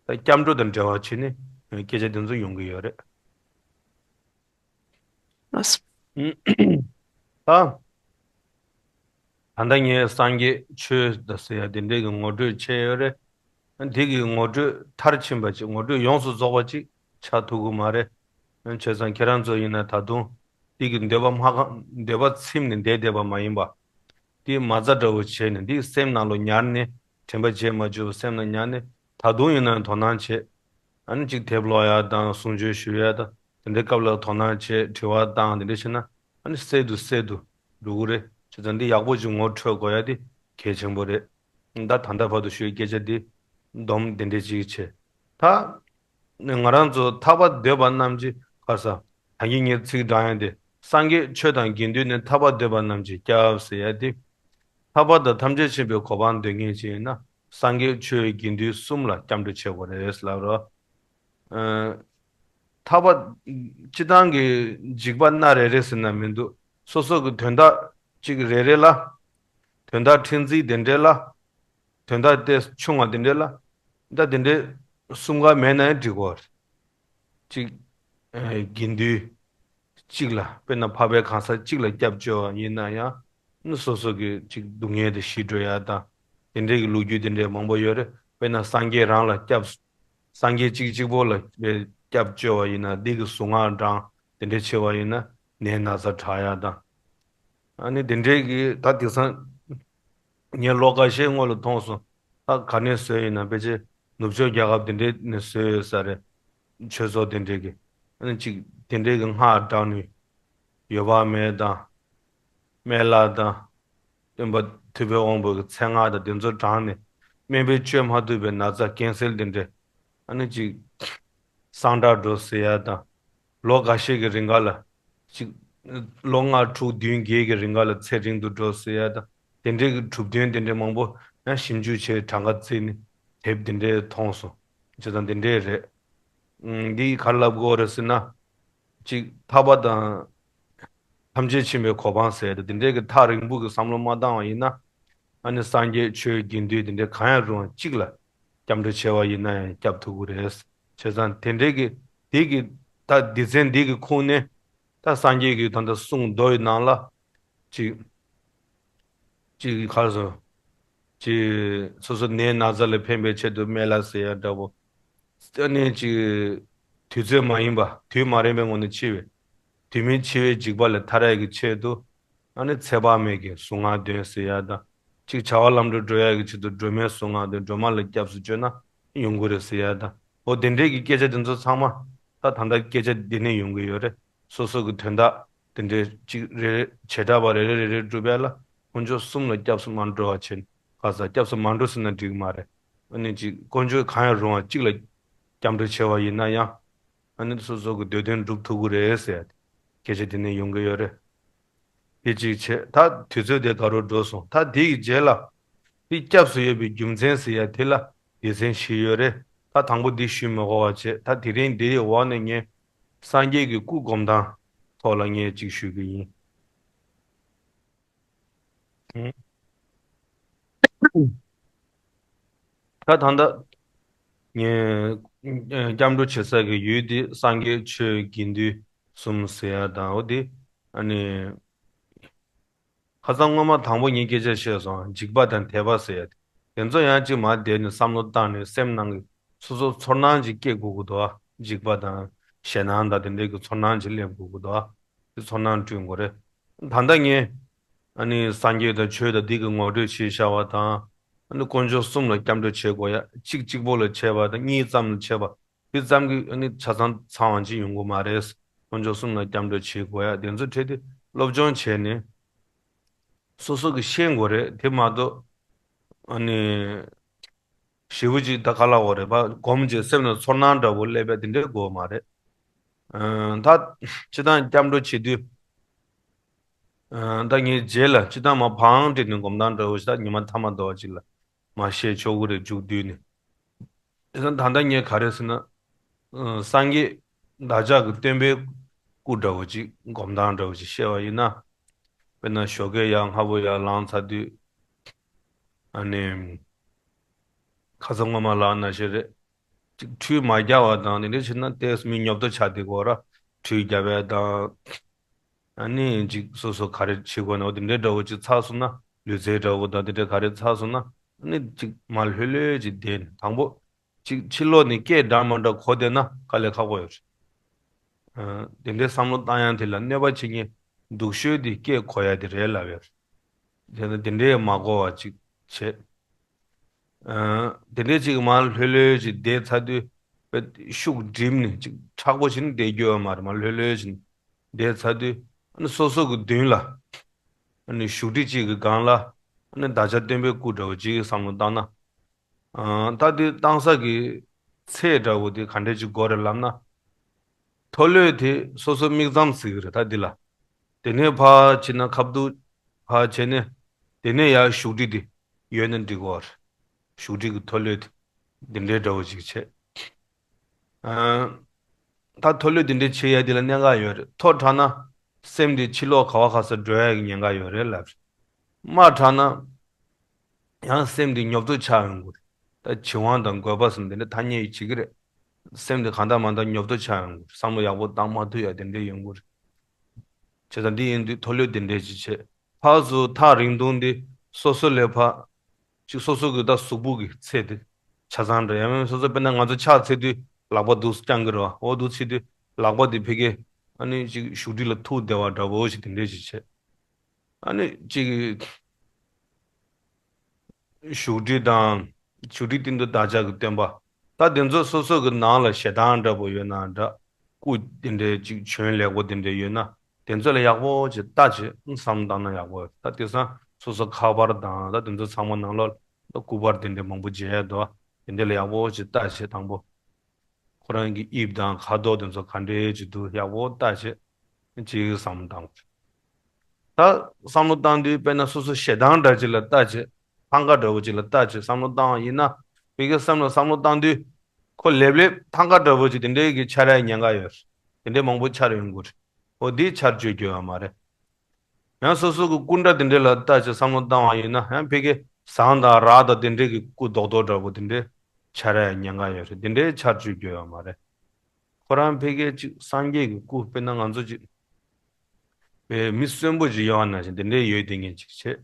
ད་སྐྱབས་འགྲོ་དང་འབྲེལ་བ་བྱས་ནས་སྐད་ཆ་དེ་ཚོ་ཡོང་གི་ཡོད་རེད། ལགས་སོ། ད། ད་ལྟ་ངས་སངས་རྒྱས་ཆོས་དང་ཟེར་ཡ་དེ་འདྲའི་གི་ངོ་སྤྲོད་བྱས་ཡོད་རེད། དེ་གི་ངོ་སྤྲོད་མཐར་ཕྱིན་པ་ཅིག་ངོ་སྤྲོད་ཡོངས་སུ་རྫོགས་པ་ཅིག་ཆགས་ཐུབ་ཀྱི་མ་རེད། བྱས་ཙང་ཁྱེད་རང་ཚོ་ཡིན་ན་ད་དུང་དེ་གི་འདོད་པ་མ་ཁ་འདོད་པ་ཚིམ་ནས་བསྡད་བསྡད་པ་མ་ཡིན་པ། དེ་མ་རྩ་འདྲ་བོ་བྱས་ནས་དེ་སེམས་ནང་ལ་ཉར་ནས་དྲན་པ་བརྗེད་མ་བཅུག་པ་སེམས་ནང་ཉར་ནས་ད་དུང་ཡིན་ན་དོ་སྣང་བྱེད། ཨ་ནི་ཅིག་དེབ་ཀློག་ཡ་དང་གསུང་ཆོས་ཞུ་ཡ་དང་དེ་འདྲའི་སྐབས་ལ་དོ་སྣང་བྱེད། དྲི་བ་བཏང་། དེ་འདྲ་བྱས་ན་ཨ་ནི་གསལ་དུ་གསལ་དུ་འགྲོ་གི་རེད། བྱས་ཙང་འདི་ཡག་པོ་ཅིག་ངོ་འཕྲོད་དགོས་ཡ་དེ་གལ་ཆེན་པོ་རེད། ད་ད་ལྟ་བར་དུ་ཞུས་སྐད་ཆ་འདི་སྡོམ་དེ་འདྲ་ཅིག་བྱེད། ད་ང་རང་ཚོ་ཐར་པ་འདོད་པ་རྣམས་ཀྱིས་ག་རེ་ཟ། ད་གིན་ངས་ཚིག་བགྲང་ཡ་དེ་སངས་རྒྱས་ཆོས་དང་དགེ་འདུན་ནི་ཐར་པ་འདོད་པ་རྣམས་ཀྱི་སྐྱབས་ཟེར་ཡ་དེ། ཐར་པ་དང་ཐམས་ཅད་མཁྱེན་པའི་གོ་འཕང་འདོད་མཁན་ཅིག་ཡིན་ན། སངས་རྒྱས་ཆོས་དགེ་འདུན་གསུམ་ལ་སྐྱབས་འགྲོ་བྱེད་དགོས་རེད་ལབ་རོ། ཨ། ཐར་པ། སྤྱིར་བཏང་གི་འཇིགས་པ་སྣ་རེ་རེ་ཟེར་ན་མི་འདུག་སོ་སོ་གི་དོན་དག་ཅིག་རེ་རེ་ལ། དོན་དག་ཕྲན་ཚེགས་དེ་འདྲས་ལ། དོན་དག་དེ་ཆུང་བ་དེ་འདྲས་ལ། ད་དེ་འདྲས་གསུམ་ཀ་མེད་ན་ཡང་འགྲིག་གོ། གཅིག་ཨ། དགེ་འདུན་གཅིག་ལ། དཔེར་ན་འཕགས་པའི་གང་ཟག་གཅིག་ལ་སྐྱབས་བཅོལ་བ་ཡིན་ན་ཡང་། ནི་སོ་སོ་གི་ཅིག་སྡུག་བསྔལ་དེ་ཞི་འགྲོ་ཡ་དང་། དེ་འདྲའི་གི་ལོ་རྒྱུས་དེ་འདྲའི་མང་པོ་ཡོད་རེད། དཔེར་ན་སངས་རྒྱས་རང་ལ་སྐྱབས། སངས་རྒྱས་གཅིག་གཅིག་པོ་ལ་སྐྱབས་བཅོལ་བ་ཡིན་ན་འདི་གི་གཟུངས་སྔགས་བགྲང་། དེ་འདྲའི་བྱེད་པ་ཡིན་ན་ནད་ན་ཚ་དྲག་ཡ་དང་། ཨ་ནི་དེ་འདྲའི་གི་ད་དེང་སང་ངས་ལོ་འགའ་ཤས་སྔོན་ལ་མཐོང་སོང་། ད་ག་ནས་བཟོས་ཡིན་ན་ཕལ་ཆེར་ནུབ་ཕྱོགས་རྒྱལ་ཁབ་དེ་འདྲའི་ནས་བཟོས་ཡོད་ས་རེད། ཆོས་ཚོགས་དེ་འདྲའི་གི། ཨ་ནི་ཅིག་དེ་འདྲའི་གི་སྔགས་བགྲང་ནས། འོད་དཔག་མེད་དང་། སྨན་བླ་དང་། སྟོན་པ་ཐུབ་པའི་དབང་པོ་གི་མཚན་སྔགས་དང་དེ་ཚོ་བགྲངས་ནས། སྨན་པས་བཅོས་མ་ཐུབ་པའི་ན་ཚ་ཀན་སར་དེ་འདྲ། ཨ་ནི་ཅིག་སངས་དྲག་འགྲོ་ཟེར་ཡ་དང་། ལོ་འགའ་ཤས་ཀྱི་རིང་ག་ལ། ཅིག་ལོ་ལྔ་དྲུག་བདུན་བརྒྱད་ཀྱི་རིང་ག་ལ་ཚེ་རིང་དུ་འགྲོ་ཟེར་ཡ་དང་། དེ་འདྲའི་གི་གྲུབ་དོན་དེ་འདྲའི་མང་པོ་ཡང་ཞིབ་འཇུག་བྱས་གྲངས་ཀ་བརྩིས་ནས་དེབ་དེ་འདྲའི་མཐོང་སོང་། བྱས་ཙང་དེ་འདྲའི་རེད། ཨང་། འདི་ག་རེ་ལབ་དགོས་རེད་ཟེར་ན། གཅིག་ཐར་པ་དང་། ཐམས་ཅད་མཁྱེན་པའི་གོ་འཕང་ཟེར་ཏེ་དེ་འདྲའི་གི་ཐག་རིང་པོ་གི་བསམ་བློ་མ་བཏང་བ་ཡིན་ན། ཨ་ནི་སངས་རྒྱས་ཆོས་དགེ་འདུན་དེ་འདྲའི་གང་ཡང་རུང་བ་གཅིག་ལ་སྐྱབས་འགྲོ་བྱས་པ་ཡིན་ན་ཡང་སྐྱབས་ཐུབ་ཀྱི་རེད། བྱས་ཙང་དེ་འདྲའི་གི་དེ་གི་ད་སྡེ་ཚན་འདི་གི་ཁོངས་ནས་ད་སངས་རྒྱས་ཀྱི་ད་ལྟ་གསུང་མདོ་ཡི་ནང་ལ་གཅིག་གཅིག་ག་རེ་ཟེར། གཅིག་སོ་སོ་ནད་ན་ཚ་ལ་ཕན་པའི་ཆེད་དུ་སྨན་བླ་ཟེར་ཡ་འདྲ་པོ། ཨ་ནི་གཅིག་དུས་ཚོད་མ་ཡིན་པ། དུས་མ་རན་པའི་སྔོན་ནས་འཆི་བའི། དུས་མིན་འཆི་བའི་འཇིགས་པ་ལས་ཐར་ཡ་གི་ཆེད་དུ། ཨ་ནི་ཚེ་དཔག་མེད་ཀྱི་གཟུངས་སྔགས་འདོན་ཟེར་ཡ་དང་། གཅིག་བྱ་བ་ལམ་འགྲོ་འགྲོ་ཡ་གི་ཆེད་དུ་སྒྲོལ་མའི་གཟུངས་སྔགས་འདོན། སྒྲོལ་མ་ལ་སྐྱབས་སུ་བཅོལ་ན་ཡོང་གི་རེད་ཟེར་ཡ་དང་། འོ་དེ་འདྲའི་གི་སྐད་ཆ་དེ་ཚོ་ཚང་མ་ད་ད་ལྟ་སྐད་ཆ་འདི་ནས་ཡོང་གི་ཡོད་རེད། སོ་སོ་གི་དོན་དག་དེ་འདྲའི་གཅིག་རེ་རེ་བྱེ་བྲག་པ་རེ་རེ་རེ་རེ་སྒྲུབ་ཡ་ལ་དཀོན་མཆོག་གསུམ་ལ་སྐྱབས་སུ་མ་འགྲོ་བ་བྱེད། ག་ས་སྐྱབས་སུ་མ་འགྲོ་ཟེར་ན་འགྲིག་མ་རེད། ཨ་ནི་གཅིག་དཀོན་མཆོག་གང་ཡང་རུང་བ་གཅིག་ལ་སྐྱབས་འགྲོ་བྱས་པ་ཡིན་ན་ཡང་། ཨ་ནི་སོ་སོ་གི་འདོད་དོན་འགྲུབ་ཐུབ་ཀྱི་རེད་ཟེར་ཡ་དེ་སྐད་ཆ་དེ་ནས་ཡོང་གི་ཡོད་རེད། དེ་གཅིག་བྱས། ད་དུས་ཚོད་དེ་ད་རུང་འགྲོ་སོང་། ད་དེ་ཡི་རྗེས་ལ། དེ་སྐྱབས་སུ་ཡོད་པའི་རྒྱུ་མཚན་ཟེར་ཡ་དེ་ལ་སྡེ་ཚན་བཞི་ཡོད་རེད། ད་དང་པོ་འདི་ཞུ་མི་དགོས་པ་བྱས། ད་དེ་རིང་འདི་ཡི་འོག་ནས་ངས་སངས་རྒྱས་ཀྱི་སྐུ་སྒོམ་སྟངས་ཐོག་ལ་ངས་གཅིག་ཞུ་གི་ཡིན། ད་ད་ལྟ་ངས་སྐྱབས་འགྲོ་བྱེད་ས་གི་ཡུལ་འདི་སངས་རྒྱས་ཆོས་དགེ་འདུན་གསུམ་ཟེར་ཡ་དང་། འོ་དེ་ཨ་ནི། ཁ་སང་སྔོན་མ་དང་པོ་ངས་སྐད་ཆ་བཤད་སོང་། འཇིགས་པ་དང་དད་པ་ཟེར་ཡ་དེ། དེ་ཚོ་ཡང་གཅིག་མར་བསྡད་ནས་བསམ་བློ་བཏང་ནས་སེམས་ནང་གི་སོ་སོ་ཚོར་སྣང་ཅིག་སྐྱེ་དགོས་ཀྱི་འདུག་ཨ། འཇིགས་པ་དང་ཞེད་སྣང་དང་དེ་འདྲའི་གི་ཚོར་སྣང་ཅིག་སླེབས་དགོས་ཀྱི་འདུག་ཨ། དེ་ཚོར་སྣང་བསྐྲུན་དགོས་རེད། ད་ལྟ་ངས་ཨ་ནི་སངས་རྒྱས་དང་ཆོས་དང་འདི་གི་ངོ་སྤྲོད་བྱས་བཞག་པ་དང་། ཨ་ནི་དཀོན་མཆོག་གསུམ་ལ་སྐྱབས་འགྲོ་བྱེད་དགོས་ཡ། གཅིག་གཅིག་པོ་ལ་བྱས་པ་དང་གཉིས་ཙམ་ལ་བྱས་པ་དེ་ཙམ་གྱིས་ཨ་ནི་ཆ་ཚང་ཚང་བ་ཅིག་ཡོང་གི་མ་རེད། དཀོན་མཆོག་གསུམ་ལ་སྐྱབས་འགྲོ་བྱེད་དགོས་ཡ་དེ་ཚོ་འཕྲད་དེ་སློབ་སྦྱོང་བྱས་ནས་སོ་སོ་གི་ཤེས་དགོས་རེད། དེ་མ་གཏོགས་ཨ་ནི་ཞེ་པོ་ཅིག་ད་ག་ལ་འོ་རེད་པ། སྒོམ་བྱས་སེམས་ལ་ཚོར་སྣང་འདྲ་པོ་སླེབས་པ་དེ་འདྲའི་དགོས་མ་རེད། ཨ་ད་སྤྱིར་བཏང་སྐྱབས་འགྲོ་བྱེད་དུས་ཨ་ད་ངས་རྗེས་ལ་སྤྱིར་བཏང་མ་བང་སྒྲིག་ནས་སྒོམ་སྟངས་འདྲ་པོ་ཞིག་ད་ཉི་མ་ཐ་མ་དོ་བ་ཅིག་ལ་མ་བཤད་ཆོག་གི་རེད། མཇུག་བསྡུས་ནས། དེ་ཙང་ད་ལྟ་ངས་ག་རེ་ཟེར་ན། ཨ་སངས་རྒྱས་བདག་ཅག་གི་སྟོན་པའི་སྐུ་འདྲ་བོ་ཅིག་སྒོམ་སྟངས་འདྲ་བོ་ཅིག་བཤད་པ་ཡིན་ན། དཔེར་ན་ཞོགས་ཀས་ཡར་སྔ་པོ་ཡར་ལངས་ཚར་དུས། ཨ་ནི། ཁ་སང་སྔོན་མ་ལབ་ནང་བཞིན་རེད། ཅིག་ཁྲུས་མ་རྒྱག་པ་དང་དེ་འདྲ་བྱས་ན་ཏོག་ཙམ་མི་ཉོབ་ཏོ་ཆགས་བསྡད་ཀྱི་ཡོད་རེད། ཁྲུས་རྒྱབ་ཡ་དང་། ཨ་ནི་ཅིག་སོ་སོ་ག་རེ་བྱེད་དགོས་ན་འོ་དེ་འདྲའི་འདྲ་བོ་ཅིག་ཚར་སོང་ན། ལུས་རྩལ་འདྲ་བོ་དང་དེ་འདྲའི་ག་རེ་ཚར་སོང་ན། ཨ་ནི་ཅིག་མར་ལྷོད་ལྷོད་ཅིག་བསྡད་ནས་དང་པོ། ཅིག་ཕྱི་ལོགས་ནས་སྐད་འདྲ་མི་འདྲ་གོ་བསྡད་ན་དཀའ་ལས་ཁག་པོ་ཡོད་རེད། ཨ་དེ་འདྲའི་བསམ་བློ་བཏང་ཡ་དེ་ལ་གནོད་པ་བྱེད་མཁན་སྡུག་ཤོས་དེ་སྐད་གོ་ཡ་དེ་རེད་ལབ་ཡོད་རེད། དེ་ནི་དེ་འདྲའི་མ་གོ་བ་ཅིག་བྱེད། ཨ་དེ་འདྲའི་ཅིག་མར་ལྷོད་ལྷོད་ཅིག་བསྡད་ཚར་དུས་དཔེ་ཤུགས་སྒྲིམ་ནས་ཅིག་མཁྲེགས་པོ་བྱས་ནས་བསྡད་རྒྱུ་ཡོད་མ་རེད། མར་ལྷོད་ལྷོད་ཅིག་བསྡད་ཚར་དུས་ཨ་ནི་སོ་སོ་གི་མདུན་ལ་ཨ་ནི་བཞུགས་ཁྲི་གཅིག་གི་སྒང་ལ་ཨ་ནི་བདག་ཅག་སྟོན་པའི་སྐུ་འདྲ་བོ་ཅིག་བསམ་བློ་བཏང་ན། ཨ་ད་དེ་བཏང་ས་གི་ཚད་འདྲ་བོ་དེ་ག་འདྲས་ཅིག་དགོས་རེད་ལབ་ན། མཐོ་ལོས་དེ་སོ་སོ་མིག་ཙམ་གཟིགས་རེད་ད་འདི་ལ། དེ་ནས་ཕར་ཕྱིན་ན་ཁ་བསྡུ་ཕར་བྱས་ནས། དེ་ནས་ཡར་བཞུགས་ཁྲི་དེ་ཡོད་ན་འགྲིག་གོ་རེད། བཞུགས་ཁྲི་གི་མཐོ་ལོས་དེ་འདི་འདྲའི་འདྲ་བོ་ཅིག་བྱས། ཨ་ད་མཐོ་ལོས་འདི་འདྲའི་བྱེད་ཡ་འདི་ལ་གནད་འགག་ཡོད་རེད། མཐོ་དྲགས་ན་སེམས་འདི་ཕྱི་ལོགས་ག་བ་ག་ས་འགྲོ་ཡ་གི་ཉེན་ཁ་ཡོད་རེད་ལབ་རེད། དམའ་དྲགས་ན་ཡང་སེམས་འདི་ཉོབ་ཏོ་ཆགས་ཡོང་གི་རེད། ད་བྱིང་བ་དང་རྒོད་པ་ཟེར་ན་འདི་འདྲ་ཐ་སྙད་ཅིག་གི་རེད། སེམས་འདི་གང་ལྟར་མ་ལྟར་ཉོབ་ཏོ་ཆགས་ཡོང་གི་རེད། བསམ་བློ་ཡག་པོ་བཏང་མ་ཐུབ་ཡ་དེ་འདྲ་ཡོང་གི་རེད། བྱས་ཙང་འདི་ཡིན་དུས་མཐོ་ལོས་འདི་འདྲས་ཅིག་བྱེད། ཕར་ཚུར་ཐག་རིང་ཐུང་འདི་སོ་སོ་ལས་ཕར། ཅིག་སོ་སོ་གི་ད་གཟུགས་པོ་གི་ཚད་དེ་ཆ་ཚང་འདྲ་ཡང་མིན་སོ་སོ་དཔེར་ན་ང་ཚོ་ཕྱག་འཚལ་དུས་ལག་པ་འདུག་བརྐྱང་གི་རེད་བ། འོ་འདུག་བྱེད་དུས་ལག་པ་དེ་ཕ་གི་ཨ་ནི་ཅིག་བཞུགས་ཁྲི་ལ་ཐུག་བསྡད་པ་འདྲ་བོ་ཞིག་དེ་འདྲས་ཞིག་བྱེད། ཨ་ནི་ཅིག་བཞུགས་ཁྲི་དང་། བཞུགས་ཁྲི་སྟེང་དུ་བདག་ཅག་གི་སྟོན་པ། ད་དེ་ཚོ་སོ་སོ་གི་ནང་ལ་ཞེ་སྡང་འདྲ་པོ་ཡོད་ན་འདྲ། སྐུ་དེ་འདྲའི་ཅིག་བྱོན་ལེགས་པོ་དེ་འདྲ་ཡོད་ན། དེ་ཚོ་ལ་ཡག་པོ་ཅིག་ལྟ་བྱེད་བསམ་བཏང་ན་ཡག་པོ་ཡོད། ད་དེང་སང་སོ་སོ་ཁ་པར་དང་ད་དེ་ཚོ་ཚང་མ་ནང་ལོགས་ལ་སྐུ་པར་དེ་འདྲ་མང་པོ་མཇལ་ཡ་འདུག་དེ་འདྲ་ལ་ཡག་པོ་ཅིག་ལྟ་བྱེད་དང་པོ། ཁོ་རང་གི་དབྱིབས་དང་ཁ་དོག་དེ་ཚོ་ག་འདྲའི་ཅིག་འདུག་ཡག་པོ་ལྟ་བྱེད། ཅིག་བསམ་བློ་བཏང་དགོས། ད་བསམ་བློ་བཏང་དུས་དཔེར་ན་སོ་སོ་ཞེ་སྡང་འདྲ་ཅིག་ལ་ལྟ་བྱེད། ཐང་ག་འདྲ་བོ་ཅིག་ལ་ལྟ་བྱེད་བསམ་བློ་བཏང་བ་ཡིན་ན། ཕ་གི་སེམས་ལ་བསམ་བློ་བཏང་དུས། ཁོ་ལེབ་ལེབ་ཐང་ག་འདྲ་བོ་ཅིག་དེ་འདྲའི་གི་འཆར་ཡ་ཉེན་ཁ་ཡོད། དེ་འདྲའི་མང་པོ་འཆར་ཡོང་གི་རེད། འོ་འདི་འཆར་བཅོས་རྒྱུ་ཡོད་མ་རེད། ཡང་སོ་སོ་གི་སྐུ་འདྲ་དེ་འདྲ་ལ་ལྟ་བྱེད་བསམ་བློ་བཏང་བ་ཡིན་ན་ཡང་ཕ་གི་ཟངས་དང་རག་དང་དེ་འདྲའི་གི་སྐུ་རྡོག་རྡོག་འདྲ་བོ་དེ་འདྲའི་འཆར་ཡ་ཉེན་ཁ་ཡོད་རེད། དེ་འདྲའི་འཆར་བཅོས་རྒྱུ་ཡོད་མ་རེད། ཁོ་རང་ཕ་གི་ཅིག་སངས་རྒྱས་ཀྱི་སྐུ་དཔེར་ན་ང་ཚོ་ཅིག་བའི་མི་གསོན་པོ་ཅིག་ཡོད་པ་ནང་བཞིན་དེ་འདྲའི་ཡོད་དེ་ངས་ཅིག་བྱེད།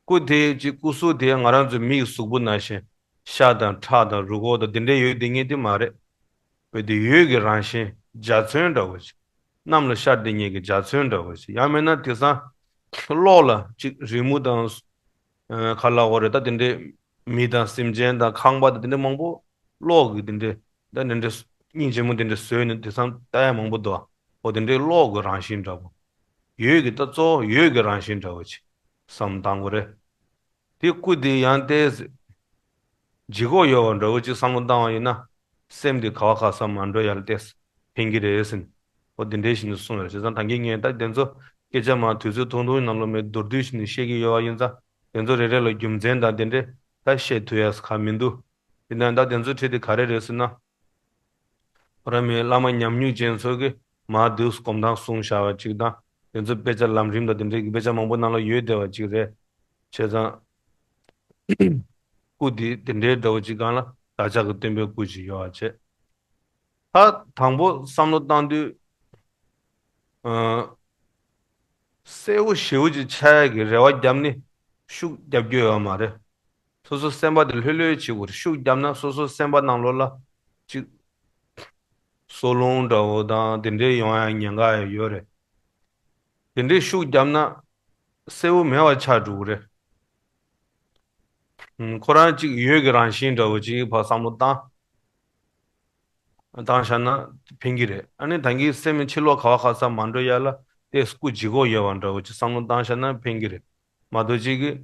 སྐུ་དེ་ཅིག་སྐུ་གཟུགས་དེ་ང་རང་ཚོའི་མི་ཡི་གཟུགས་པོ་ནང་བཞིན་ཤ་དང་ཁྲག་དང་རུས་ཁོག་དང་དེ་འདྲའི་ཡོད་དེ་ངས་དེ་མ་རེད། བའི་དེ་འོད་ཀྱི་རང་བཞིན་འཇའ་ཚོན་འདྲ་བོ་ཅིག་གནམ་ལ་ཤར་དེ་ངས་ཀྱི་འཇའ་ཚོན་འདྲ་བོ་ཅིག་ཡང་མིན་ན་དེང་སང་གློག་ལ་ཅིག་རི་མོ་དང་། ཨ་ག་ལ་འོ་རེད། ད་དེ་འདྲའི་མི་དང་སེམས་ཅན་དང་ཁང་པ་དང་དེ་འདྲའི་མང་པོ། གློག་གི་དེ་འདྲའི་ད་དེ་འདྲའི་སྙིང་རྗེ་མོ་དེ་འདྲ་བཟོས་ནས་དེང་སང་ལྟ་ཡ་མང་པོ་འདུག་འོ་དེ་འདྲའི་གློག་གི་རང་བཞིན་འདྲ་པོ། འོད་ཀྱི་ད་གཙོ་བོ་འོད་ཀྱི་རང་བཞིན་འདྲ་པོ་ཅིག་བསམ་བཏང་དགོས་རེད། དེ་སྐུ་དེ་ཡང་ཏོག་ཙམ་ལྗིད་ཁོག་ཡོད་པ་འདྲ་པོ་ཅིག་བསམ་བློ་བཏང་བ་ཡིན་ན། སེམས་དེ་ག་བ་ག་ས་མ་འགྲོ་ཡ་ལ་ཏོག་ཙམ་ཕན་གྱི་རེད་ཟེར་ནས། འོ་དེ་འདྲའི་བཞིན་དུ་གསུངས་ཡོད་རེད། བྱས་ཙང་ད་གིན་ངས་ད་དེ་ཚོ་སྐད་ཆ་མར་དུས་ཚོད་ཐུང་ཐུང་ནང་ལོགས་མར་མདོར་བསྡུས་བྱས་ནས་བཤད་ཀྱི་ཡོད་པ་ཡིན་ཙང་། དེ་ཚོ་རེ་རེ་ལ་རྒྱུ་མཚན་དང་དེ་འདྲའི་ད་བཤད་ཐུབ་ཡ་གང་མི་འདུག་དེ་ནས་ད་དེ་ཚོའི་གྲས་དེ་ག་རེ་རེད་ཟེར་ན། ཁོ་རང་མི་བླ་མ་ཉམས་མྱོང་ཅན་ཚོ་གིས་མར་དུས་སྒོམ་སྟངས་གསུངས་བཞག་པ་ཅིག་དང་། དེ་ཚོ་དཔེ་ཆ་ལམ་རིམ་དང་དེ་འདྲའི་གི་དཔེ་ཆ་མང་པོ་ནང་ལ་ཡོད་བསྡད་པ་ཅིག་རེད། བྱས་ཙང་། སྐུ་དེ་དེ་འདྲའི་འདྲ་བོ་ཅིག་སྒང་ལ་བདག་ཅག་གི་སྟོན་པའི་སྐུ་ཅིག་ཡོད་པ་བྱས། ད་དང་པོ་བསམ་བློ་བཏང་དུས། ཨ། གསལ་པོ་ཞེ་པོ་ཅིག་ཆགས་ཡ་གི་རེ་བ་བརྒྱབ་ནས་ཤུགས་རྒྱབ་རྒྱུ་ཡོད་མ་རེད། སོ་སོ་སེམས་པ་དེ་ལྷོད་ལྷོད་བྱེད་དགོས་རེད། ཤུགས་བརྒྱབ་ན་སོ་སོ་སེམས་པ་ནང་ལོགས་ལ་ཅིག་སོ་རླུང་འདྲ་བོ་དང་དེ་འདྲའི་ཡོང་ཡ་ཉེན་ཁ་ཡང་ཡོད་རེད། དེ་འདྲའི་ཤུགས་བརྒྱབ་ན་གསལ་པོ་མེད་པ་ཆགས་འགྲོ་གི་རེད། ཁོ་རང་གཅིག་ཡོད་ཀྱི་རང་བཞིན་འདྲ་བོ་གཅིག་ཕར་བསམ་བློ་བཏང་བཏང་བཞག་ན་ཕན་གྱི་རེད། ཨ་ནི་ད་གིན་སེམས་ཕྱི་ལོགས་ག་བ་ག་ས་མ་འགྲོ་ཡ་ལ་ཏོག་ཙམ་སྐུ་ལྗིད་ཁོག་ཡོད་པ་འདྲ་བོ་གཅིག་བསམ་བློ་བཏང་བཞག་ན་ཕན་གྱི་རེད། མ་གཏོགས་གཅིག་གིས་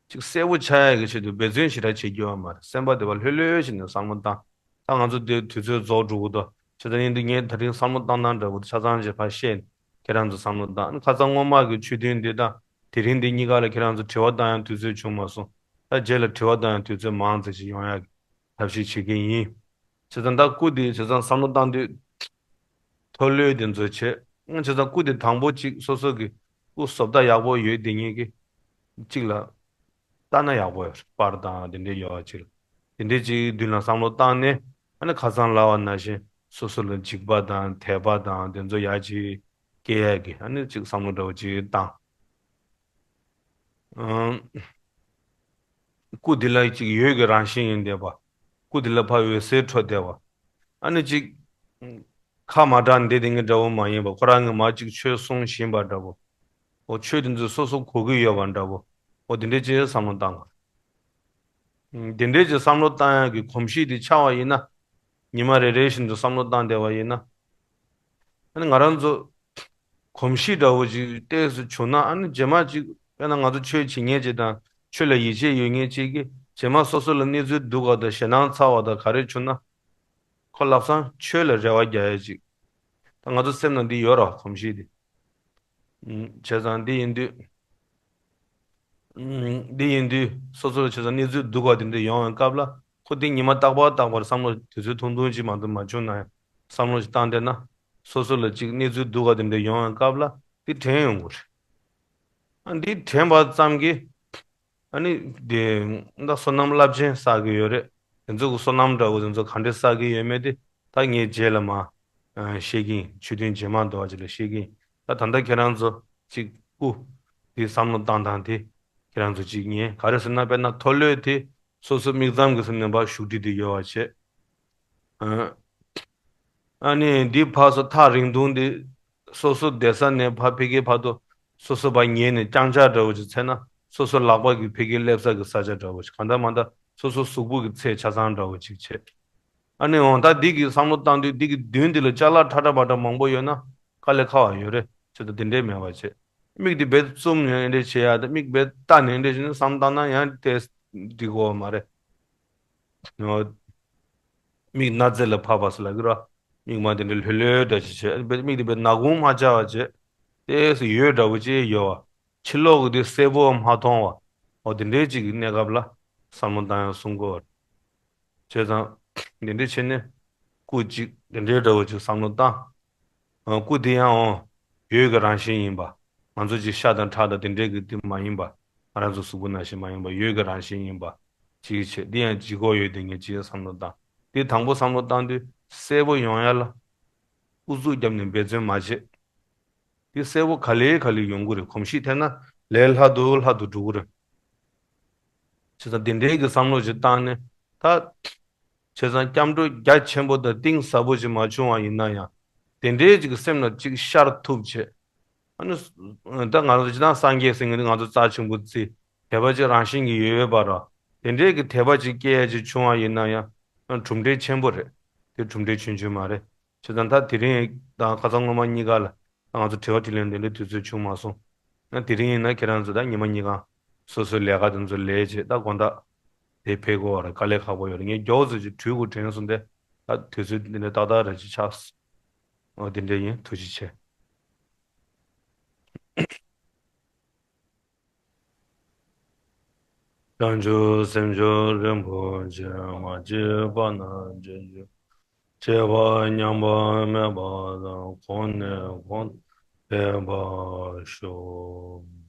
གཅིག་གསལ་པོ་ཆགས་ཡ་གི་ཆེད་དུ་འབད་བརྩོན་ཞེ་དྲག་བྱེད་རྒྱུ་ཡོད་མ་རེད། སེམས་པ་དེ་བ་ལྷོད་ལྷོད་བྱས་ནས་བསམ་བློ་བཏང་། ད་ང་ཚོ་འདིར་དུས་ཚོད་རྫོགས་འགྲོ་གི་འདུག་བྱས་ཙང་ཡིན་དུས་ངས་ད་རིང་བསམ་བློ་བཏང་སྟངས་འདྲ་བོ་ཆ་ཚང་ཅིག་ཕར་བཤད་ནས་ཁྱེད་རང་ཚོ་བསམ་བློ་བཏང་། ཨ་ནི་ཁ་སང་སྔོན་མ་གི་ཆོས་ཐུན་འདི་དང་དེ་རིང་འདི་གཉིས་ཀ་ལ་ཁྱེད་རང་ཚོ་དྲི་བ་བཏང་ཡང་དུས་ཚོད་བྱུང་མ་སོང་། ད་རྗེས་ལ་དྲི་བ་བཏང་ཡང་དུས་ཚོད་མང་ཙམ་ཞིག་ཡོང་ཡག་གི་ཐབས་ཤེས་བྱེད་ཀྱི་ཡིན། བྱས་ཙང་ད་སྐུ་འདི་བྱས་ཙང་བསམ་བློ་བཏང་དུས་མཐོ་ལོས་དེ་ཚོ་བྱེད། བྱས་ཙང་སྐུ་འདི་དང་པོ་གཅིག་སོ་སོ་གི་སྐུ་བཟོ་ལྟ་ཡག་པོ་ཡོད་དེ་ཉིད་ཀྱི་གཅིག་ལ་ལྟ་ན་ཡག་པོ་ཡོད་རེད། པར་དང་དེ་འདྲའི་ཡོད་པ་ཅིག་ལ། དེ་འདྲའི་ཅིག་མདུན་ལ་བསམ་བློ་བཏང་ནས་ཨ་ནི་ཁ་སང་ལབ་པ་ནང་བཞིན་སོ་སོ་ལ་འཇིགས་པ་དང་དད་པ་དང་དེ་ཚོ་ཡར་ཅིག་སྐྱེ་ཡས་ཀྱི་ཨ་ནི་ཅིག་བསམ་བློ་འདྲ་བོ་ཅིག་བཏང་། ཨང་། སྐུ་འདི་ལ་ཅིག་ཡོད་ཀྱི་རང་བཞིན་ཡིན་བསྡད་པ། སྐུ་འདི་ལ་ཕར་འོད་ཟེར་འཕྲོ་བསྡད་པ། ཨ་ནི་ཅིག་ཁ་མ་གྲགས་འདི་དེ་ངའི་འདྲ་བོ་མ་ཡིན་པ། ཁོ་རང་གིས་མར་ཅིག་ཆོས་གསུང་བཞིན་པ་འདྲ་བོ། འོ་ཆོས་དེ་ཚོ་སོ་སོ་གོ་གི་ཡོད་པ་འདྲ་བོ། འོ་དེ་འདྲའི་ཅིག་བསམ་བློ་བཏང་དགོས། དེ་འདྲའི་ཅིག་བསམ་བློ་བཏང་ཡག་གི་གོམས་གཤིས་དེ་ཆགས་པ་ཡིན་ན། ཉི་མ་རེ་རེ་བཞིན་དུ་བསམ་བློ་བཏང་བསྡད་པ་ཡིན་ན། ཨ་ནི་ང་རང་ཚོ་གོམས་གཤིས་འདྲ་བོ་ཅིག་ཏོག་ཙམ་བྱུང་ན། ཨ་ནི་རྗེས་མ་ཅིག་དཔེར་ན་ང་ཚོ་ཆོས་བྱེད་མཁན་ཅིག་དང་ཆོས་ལ་ཡིད་ཆེས་ཡོད་མཁན་ཅིག་གིས་རྗེས་མ་སོ་སོ་ལ་གནས་ཚུལ་སྡུག་པ་དང་ཞེད་སྣང་ཚ་བ་དང་ག་རེ་བྱུང་ན། ཁོ་ལམ་སང་ཆོས་ལ་རེ་བ་རྒྱག་ཡ་ཅིག་ད་ང་ཚོ་སེམས་ནང་འདི་ཡོད་རེད་བ། གོམས་གཤིས་འདི། ཨུམ། བྱས་ཙང་འདི་ཡིན་དུས། ཨུམ། འདི་ཡིན་དུས་སོ་སོ་ལ་བྱས་ཙང་གནས་ཚུལ་སྡུག་པ་དེ་འདྲ་ཡོང་བའི་སྐབས་ལ་ཁོ་འདི་ཉི་མ་རྟག་པར་རྟག་པར་བསམ་བློ་དུས་ཚོད་ཐུང་ཐུང་ཅིག་མ་གཏོགས་མ་བྱུང་ན་ཡང་བསམ་བློ་ཞིག་བཏང་བསྡད་ན། སོ་སོ་ལ་ཅིག་གནས་ཚུལ་སྡུག་པ་དེ་འདྲ་ཡོང་བའི་སྐབས་ལ་འདི་དྲན་ཡོང་གི་རེད། ཨ་འདི་དྲན་པ་ཙམ་གྱིས། ཨ་ནི་དེ་ད་བསོད་ནམས་རླབས་ཆེན་བསགས་ཀྱི་ཡོད་རེད། དེ་ཚོ་གི་བསོད་ནམས་འདྲ་བོ་དེ་ཚོ་ག་འདྲས་བསགས་ཀྱི་ཡོད་མེད་དེ་ད་ངས་རྗེས་ལ་མར་ཨ་བཤད་ཀྱི་ཡིན། ཆོས་ཐུན་རྗེས་མ་འདྲ་བོ་ཅིག་ལ་བཤད་ཀྱི་ཡིན། ད་ད་ལྟ་ཁྱེད་རང་ཚོ་ཅིག་སྐུ་དེ་བསམ་བློ་བཏང་སྟངས་དེ་ཁྱེད་རང་ཚོ་ཅིག་ཉན། ག་རེ་ཟེར་ན་དཔེར་ན་མཐོ་ལོས་དེ་སོ་སོ་མིག་ཙམ་གྱི་ཟེར་ནས་ཕར་བཞུགས་ཁྲི་དེ་ཡོད་པ་བྱས། ཨ་ཨ་ནི་འདི་ཕར་ཚུར་ཐག་རིང་ཐུང་འདི་སོ་སོ་བསྡད་ས་ནས་ཕར་ཕ་གིའི་བར་དུ་སོ་སོ་ཕར་ཉལ་ནས་རྐྱང་ཕྱག་འདྲ་བོ་ཅིག་འཚལ་ན། སོ་སོ་ལག་པ་གི་ཕ་གིའི་སླེབས་ས་གི་ས་ཆ་འདྲ་བོ་ཅིག་གང་ལྟར་མ་ལྟར་སོ་སོ་གཟུགས་པོ་གི་ཚད་ཆ་ཚང་འདྲ་བོ་ཅིག་བྱས། ཨ་ནི་འོ་ད་འདི་གི་བསམ་བློ་བཏང་དུས་འདི་གི་མདུན་འདི་ལ་ཅ་ལག་ཁྲ་ཁྲ་བ་ཁྲ་མང་པོ་ཡོད་ན་དཀའ་ལས་ཁག་པ་ཡོད་རེད། ཅེས་དང་དེ་འདྲས་མེད་པ་བྱས། མིག་འདི་རྦད་བཙུམ་ནས་འདྲས་བྱེད་ཡ་དང་མིག་རྦད་ལྟ་ནས་འདྲས་བྱས་ནས་བསམ་བཏང་ན་ཡང་དེ་འགྲིག་གོ་མ་རེད། མིག་སྣ་རྩེ་ལ་ཕབ་པ་ཟེར་ལབ་ཀྱི་རེད། མིག་མ་དེ་འདྲ་ལྷོད་ལྷོད་འདྲ་ཅིག་བྱས། མིག་དེ་དཔེ་ནག་ཁུང་མ་ཆགས་པ་བྱས། ཏོག་ཙམ་འོད་འདྲ་བོ་ཅིག་ཡོད་པ། ཕྱི་ལོགས་ཀྱི་དེ་གསལ་པོ་མ་མཐོང་བ། འོ་དེ་འདྲའི་ཅིག་གི་གནས་སྐབས་ལ་བསམ་བློ་བཏང་ཡང་གསུང་གི་ཡོད་རེད། བྱས་ཙང་། དེ་འདྲ་བྱས་ནས་སྐུ་གཅིག་དེ་འདྲའི་འདྲ་བོ་ཅིག་བསམ་བློ་བཏང་། ཨ་སྐུ་དེ་ཡང་འོ་འོད་ཀྱི་རང་བཞིན་ཡིན་པ། ང་ཚོ་ཅིག་ཤ་དང་ཁྲག་དང་དེ་འདྲའི་གི་དེ་མ་ཡིན་པ། ང་རང་ཚོ་གཟུགས་པོ་ནང་བཞིན་མ་ཡིན་པ་འོད་ཀྱི་རང་བཞིན་ཡིན་པ། ཅིག་བྱས་འདི་ཡང་ལྗིད་ཁོག་ཡོད་དེ་ངས་ཅིག་བསམ་བློ་བཏང་། དེ་དང་པོ་བསམ་བློ་བཏང་དུས་གསལ་པོ་ཡོང་ཡ་ལ། ཨུ་ཚུགས་བརྒྱབ་ནས་འབད་བརྩོན་མ་བྱེད། དེ་གསལ་པོ་ག་ལེ་ག་ལེ་ཡོང་གི་རེད། གོམས་གཤིས་འཐེན་ན་ལས་སླ་དུ་སླ་དུ་འགྲོ་གི་རེད། བྱས་ཙང་དེ་འདྲའི་གི་བསམ་བློ་ཞིག་བཏང་ནས་ད། བྱས་ཙང་སྐྱབས་འགྲོ་རྒྱ་ཆེན་པོ་དང་གཏིང་ཟབ་པོ་ཞིག་མ་བྱུང་བ་ཡིན་ན་ཡང་། དེ་འདྲའི་ཅིག་སེམས་ལ་ཅིག་ཤར་ཐུབ་བྱས། ཨ་ནི། ད་ང་ཚོ་སྤྱིར་བཏང་སངས་རྒྱས་ཟེར་མཁན་དེ་ང་ཚོ་རྩ་ཆེན་པོ་བརྩི། དད་པ་ཅིག་རང་བཞིན་གྱིས་ཡོད་ཡོད་པ་ར། དེ་འདྲའི་གི་དད་པ་ཅིག་སྐྱེ་ཡ་ཅིག་བྱུང་བ་ཡིན་ན་ཡང་། གྲུབ་འབྲས་ཆེན་པོ་རེད། དེ་གྲུབ་འབྲས་ཆུང་ཆུང་མ་རེད། བྱས་ཙང་ད་དེ་རིང་དང་ཁ་སང་སྔོན་མ་གཉིས་ཀ་ལ་ང་ཚོ་དྲི་བ་དྲིས་ལན་དེ་འདྲའི་དུས་ཚོད་བྱུང་མ་སོང་། ཡང་དེ་རིང་ཡིན་ན་ཁྱེད་རང་ཚོ་ད་ཉི་མ་གཉིས་གང་སོ་སོའི་ལས་ཀ་དེ་ཚོ་ལས་བྱས། ད་དགོང་དག་དེ་ཕེབས་དགོས་པ་རེད། དཀའ་ལས་ཁག་པོ་ཡོད་རེད། ངས་མགྱོགས་ཙམ་ཅིག་གྲོལ་དགོས་དྲན་སོང་སྟེ། ད་དུས་ཚོད་འདི་འདྲ་ཏག་ཏག་རེ་ཅིག་ཆགས་སོང་། འོ་དེ་འདྲ་ཡིན། ཐུགས་རྗེ་ཆེ། བྱང་ཆུབ་སེམས་མཆོག་རིན་པོ་ཆེ། མ་སྐྱེས་པ་རྣམས་སྐྱེ་གྱུར། སྐྱེས་པ་ཉམས་པ་མེད་པ་དང་། གོང་ནས་གོང་དུ་འཕེལ་བར་ཤོག།